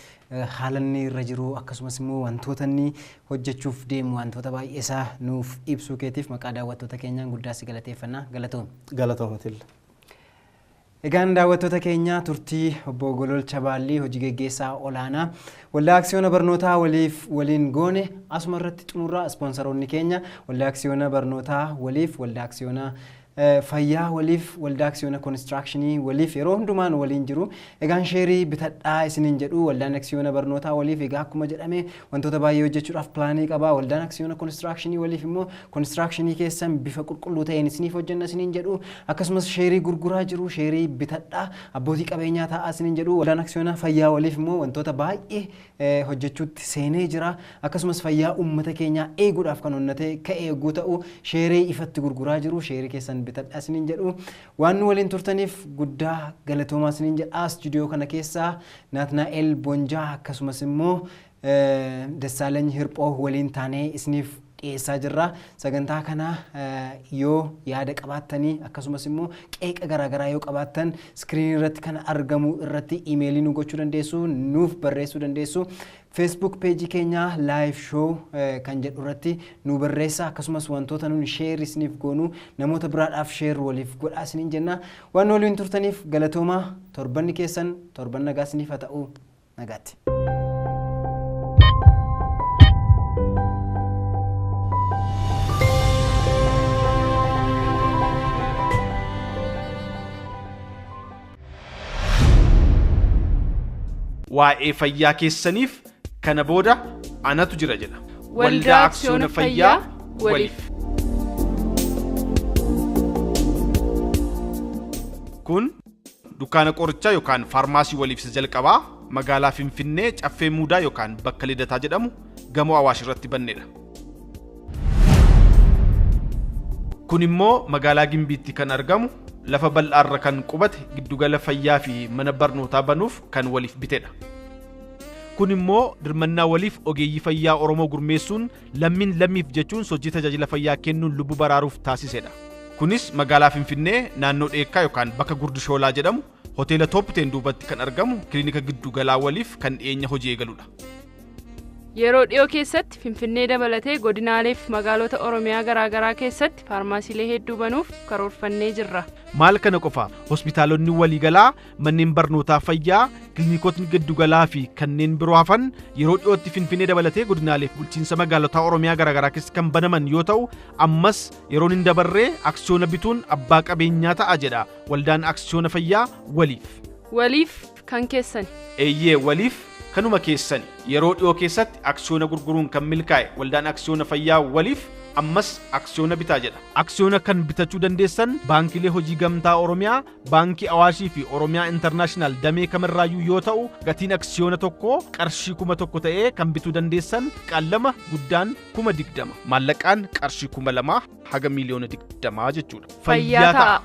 haala inni irra jiru akkasumas immoo wantoota inni hojjechuuf deemu wantoota baay'ee isaa nuuf ibsuu keetiif maqaa daawwattoota keenyaan guddaa si galateeffanna. Galatoom. Galatoomatilla. Egaan daawwattoota keenya, turtii obbo Gololcha Baallii hojii geggeessaa olaanaa waldaa aksiyoona barnootaa waliif waliin goone asuma irratti xumurraa. Ispoonsaroonni keenya waldaa aksiyoona barnootaa waliif, waldaa aksiyoona fayyaa waliif, waldaa aksiyoona koonistirakshinii waliif yeroo hundumaan waliin jiru. Egaan sheerii bitadhaa isiniin jedhu. Waldaan aksiyoona barnootaa waliif egaa akkuma jedhame wantoota baay'ee hojjechuudhaaf pilaanii qaba. Waldaan aksiyoona koonistirakshinii waliif immoo koonistirakshinii keessan bifa qulqulluu ta'een isiniif hojjenna isiniin jedhu. Akkasumas sheerii gurguraa jiru, sheerii bitadhaa, abbootii qabeenyaa ta'aa isiniin jedhu. Waldaan aksiyoona fayyaa waliif immoo wantoota baay'ee hojjechuutti seenee jira. Akkasumas fayyaa uummata keenyaa eeguudhaaf kan onnatee ka'e yogguu ta'u sheerii ifatti gurguraa jiru, sheerii keessan bitadhaa isiniin jedhu. Waan nu waliin turtaniif guddaa galatoomaa isiniin jedha. Istuudiyoo kana keessaa Naatnaa'el Bonjaa akkasumas immoo Dassaalany Hirphoo waliin taanee isiniif dhiyeessaa jirra. Sagantaa kana yoo yaada qabaattanii akkasumas immoo qeeqa garaagaraa yoo qabaattan iskiriinii irratti kan argamu irratti iimeelii nu gochuu dandeessu, nuuf barreessuu dandeessu. Facebook peejii keenya live show kan jedhu irratti nu barreessa. Akkasumas wantoota nuni share isiniif goonu namoota biraadhaaf share waliif godhaa isiniin jenna. Waan waliin turtaniif galatoomaa. Torbanni keessan torban nagaa isiniif haa ta'u. Nagaatti. Waa'ee fayyaa keessaniif kana booda anatu jira jedha. Waldaa Aksiyoona Fayyaa Waliif. Kun dukkaana qorichaa yookaan faarmaasii waliif isa jalqabaa magaalaa Finfinnee Caffee Muudaa yookaan bakka Lidataa jedhamu gamoo Awaash irratti bannedha. Kun immoo magaalaa Gimbiitti kan argamu lafa bal'aarra kan qubate giddugala fayyaa fi mana barnootaa banuuf kan waliif bitedha. Kun immoo dirmannaa waliif ogeeyyii fayyaa Oromoo gurmeessuun lammiin lammiif jechuun sochii tajaajila fayyaa kennuun lubbuu baraaruuf taasisedha. Kunis magaalaa Finfinnee naannoo Dheekkaa yookaan bakka Gurdishoolaa jedhamu hoteela Tooppiteen duubatti kan argamu kilinika giddugalaa waliif kan dhiyeenya hojii eegaludha. Yeroo dhiyoo keessatti Finfinnee dabalatee godinaalee fi magaalota Oromiyaa garaagaraa keessatti faarmaasiilee hedduu banuuf karoorfannee jirra. Maal kana qofa, hospitaalonni waliigalaa, manneen barnootaa fayyaa, kilinikotni giddugalaa fi kanneen biroo hafan yeroo dhiyootti Finfinnee dabalatee godinaalee fi bulchiinsa magaalotaa Oromiyaa garaagaraa keessatti kan banaman yoo ta'u, ammas yeroon hin dabarree aksiyoona bituun abbaa qabeenyaa ta'a jedha waldaan aksiyoona fayyaa waliif. Waliif kan keessani. Eeyyee, waliif kanuma keessani. Yeroo dhiyoo keessatti aksiyoona gurguruun kan milkaa'e waldaan aksiyoona fayyaa waliif ammas aksiyoona bitaa jedha. Aksiyoona kan bitachuu dandeessan baankilee hojii gamtaa Oromiyaa, Baankii Awaashii fi Oromiyaa Intarnaashinaal damee kamirraayyuu yoo ta'u, gatiin aksiyoona tokkoo qarshii 1000 ta'ee kan bituu dandeessan qallama guddaan 20,000. Maallaqaan qarshii 2000 haga 20,000,000 jechuudha. Fayyaa ta'a.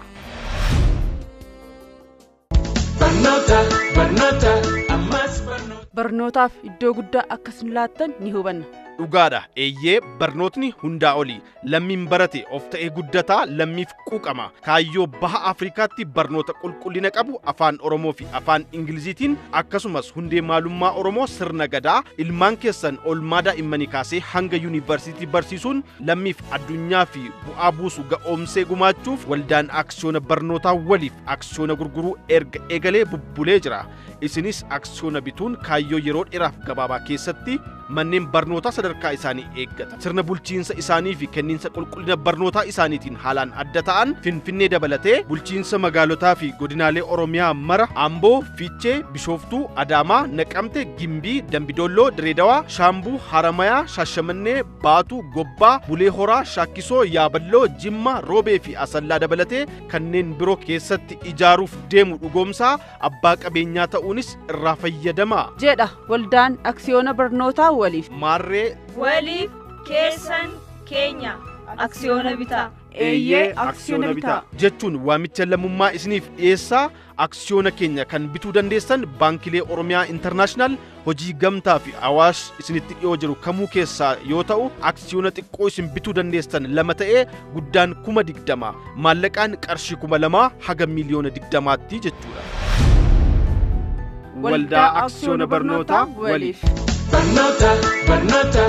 Barnoota, barnoota, ammas barnoota. Barnootaaf iddoo guddaa akka isin laattan ni hubanna. Dhugaadha, eeyyee, barnootni hundaa oli. Lammiin barate of ta'ee guddataa, lammiif quuqama. Kaayyoo baha Afrikaatti barnoota qulqullina qabu afaan Oromoo fi afaan Ingiliziitiin, akkasumas hundee maalummaa Oromoo, sirna gadaa, ilmaan keessan olmaa daa'immanii kaasee hanga yuunivarsiitii barsiisuun lammiif addunyaa fi bu'aa buusu ga'oomsee gumaachuuf waldaan aksiyoona barnootaa waliif aksiyoona gurguruu erga eegalee bubbulee jira. Isinis aksiyoona bituun kaayyoo yeroo dheeraaf gabaabaa keessatti manneen barnootaa sadarkaa isaanii eeggata, sirna bulchiinsa isaanii fi kenniinsa qulqullina barnootaa isaaniitiin haalaan adda ta'an Finfinnee dabalatee bulchiinsa magaalotaa fi godinaalee Oromiyaa mara, Amboo, Fiichee, Bishooftuu, Adaamaa, Naqamte, Gimbii, Dambidolloo, Direedawaa, Shaambuu, Haramayaa, Shaashamannee, Baatuu, Gobbaa, Bulee Horaa, Shaakkisoo, Yaaballoo, Jimma, Roobee fi Asallaa dabalatee kanneen biroo keessatti ijaaruuf deemu dhugoomsaa abbaa qabeenyaa ta'uunis irraa fayyadamaa jedha waldaan aksiyoona barnootaa waliif. Maarree, Waliif, keessan, keenya, aksiyoona bitaa. Eeyyee, aksiyoona bitaa jechuun waamicha lammummaa isiniif dhiyeessaa. Aksiyoona keenya kan bituu dandeessan baankilee Oromiyaa Intarnaashinaal, Hojii Gamtaa fi Awaash isinitti dhiyoo jiru kamuu keessaa yoo ta'u, aksiyoona xiqqoo isin bituu dandeessan 2 ta'ee guddaan 20,000, maallaqaan qarshii 2,000 haga 20,000,000tti jechuudha. Waldaa Aksiyoona Barnootaa Waliif. Barnoota, barnoota,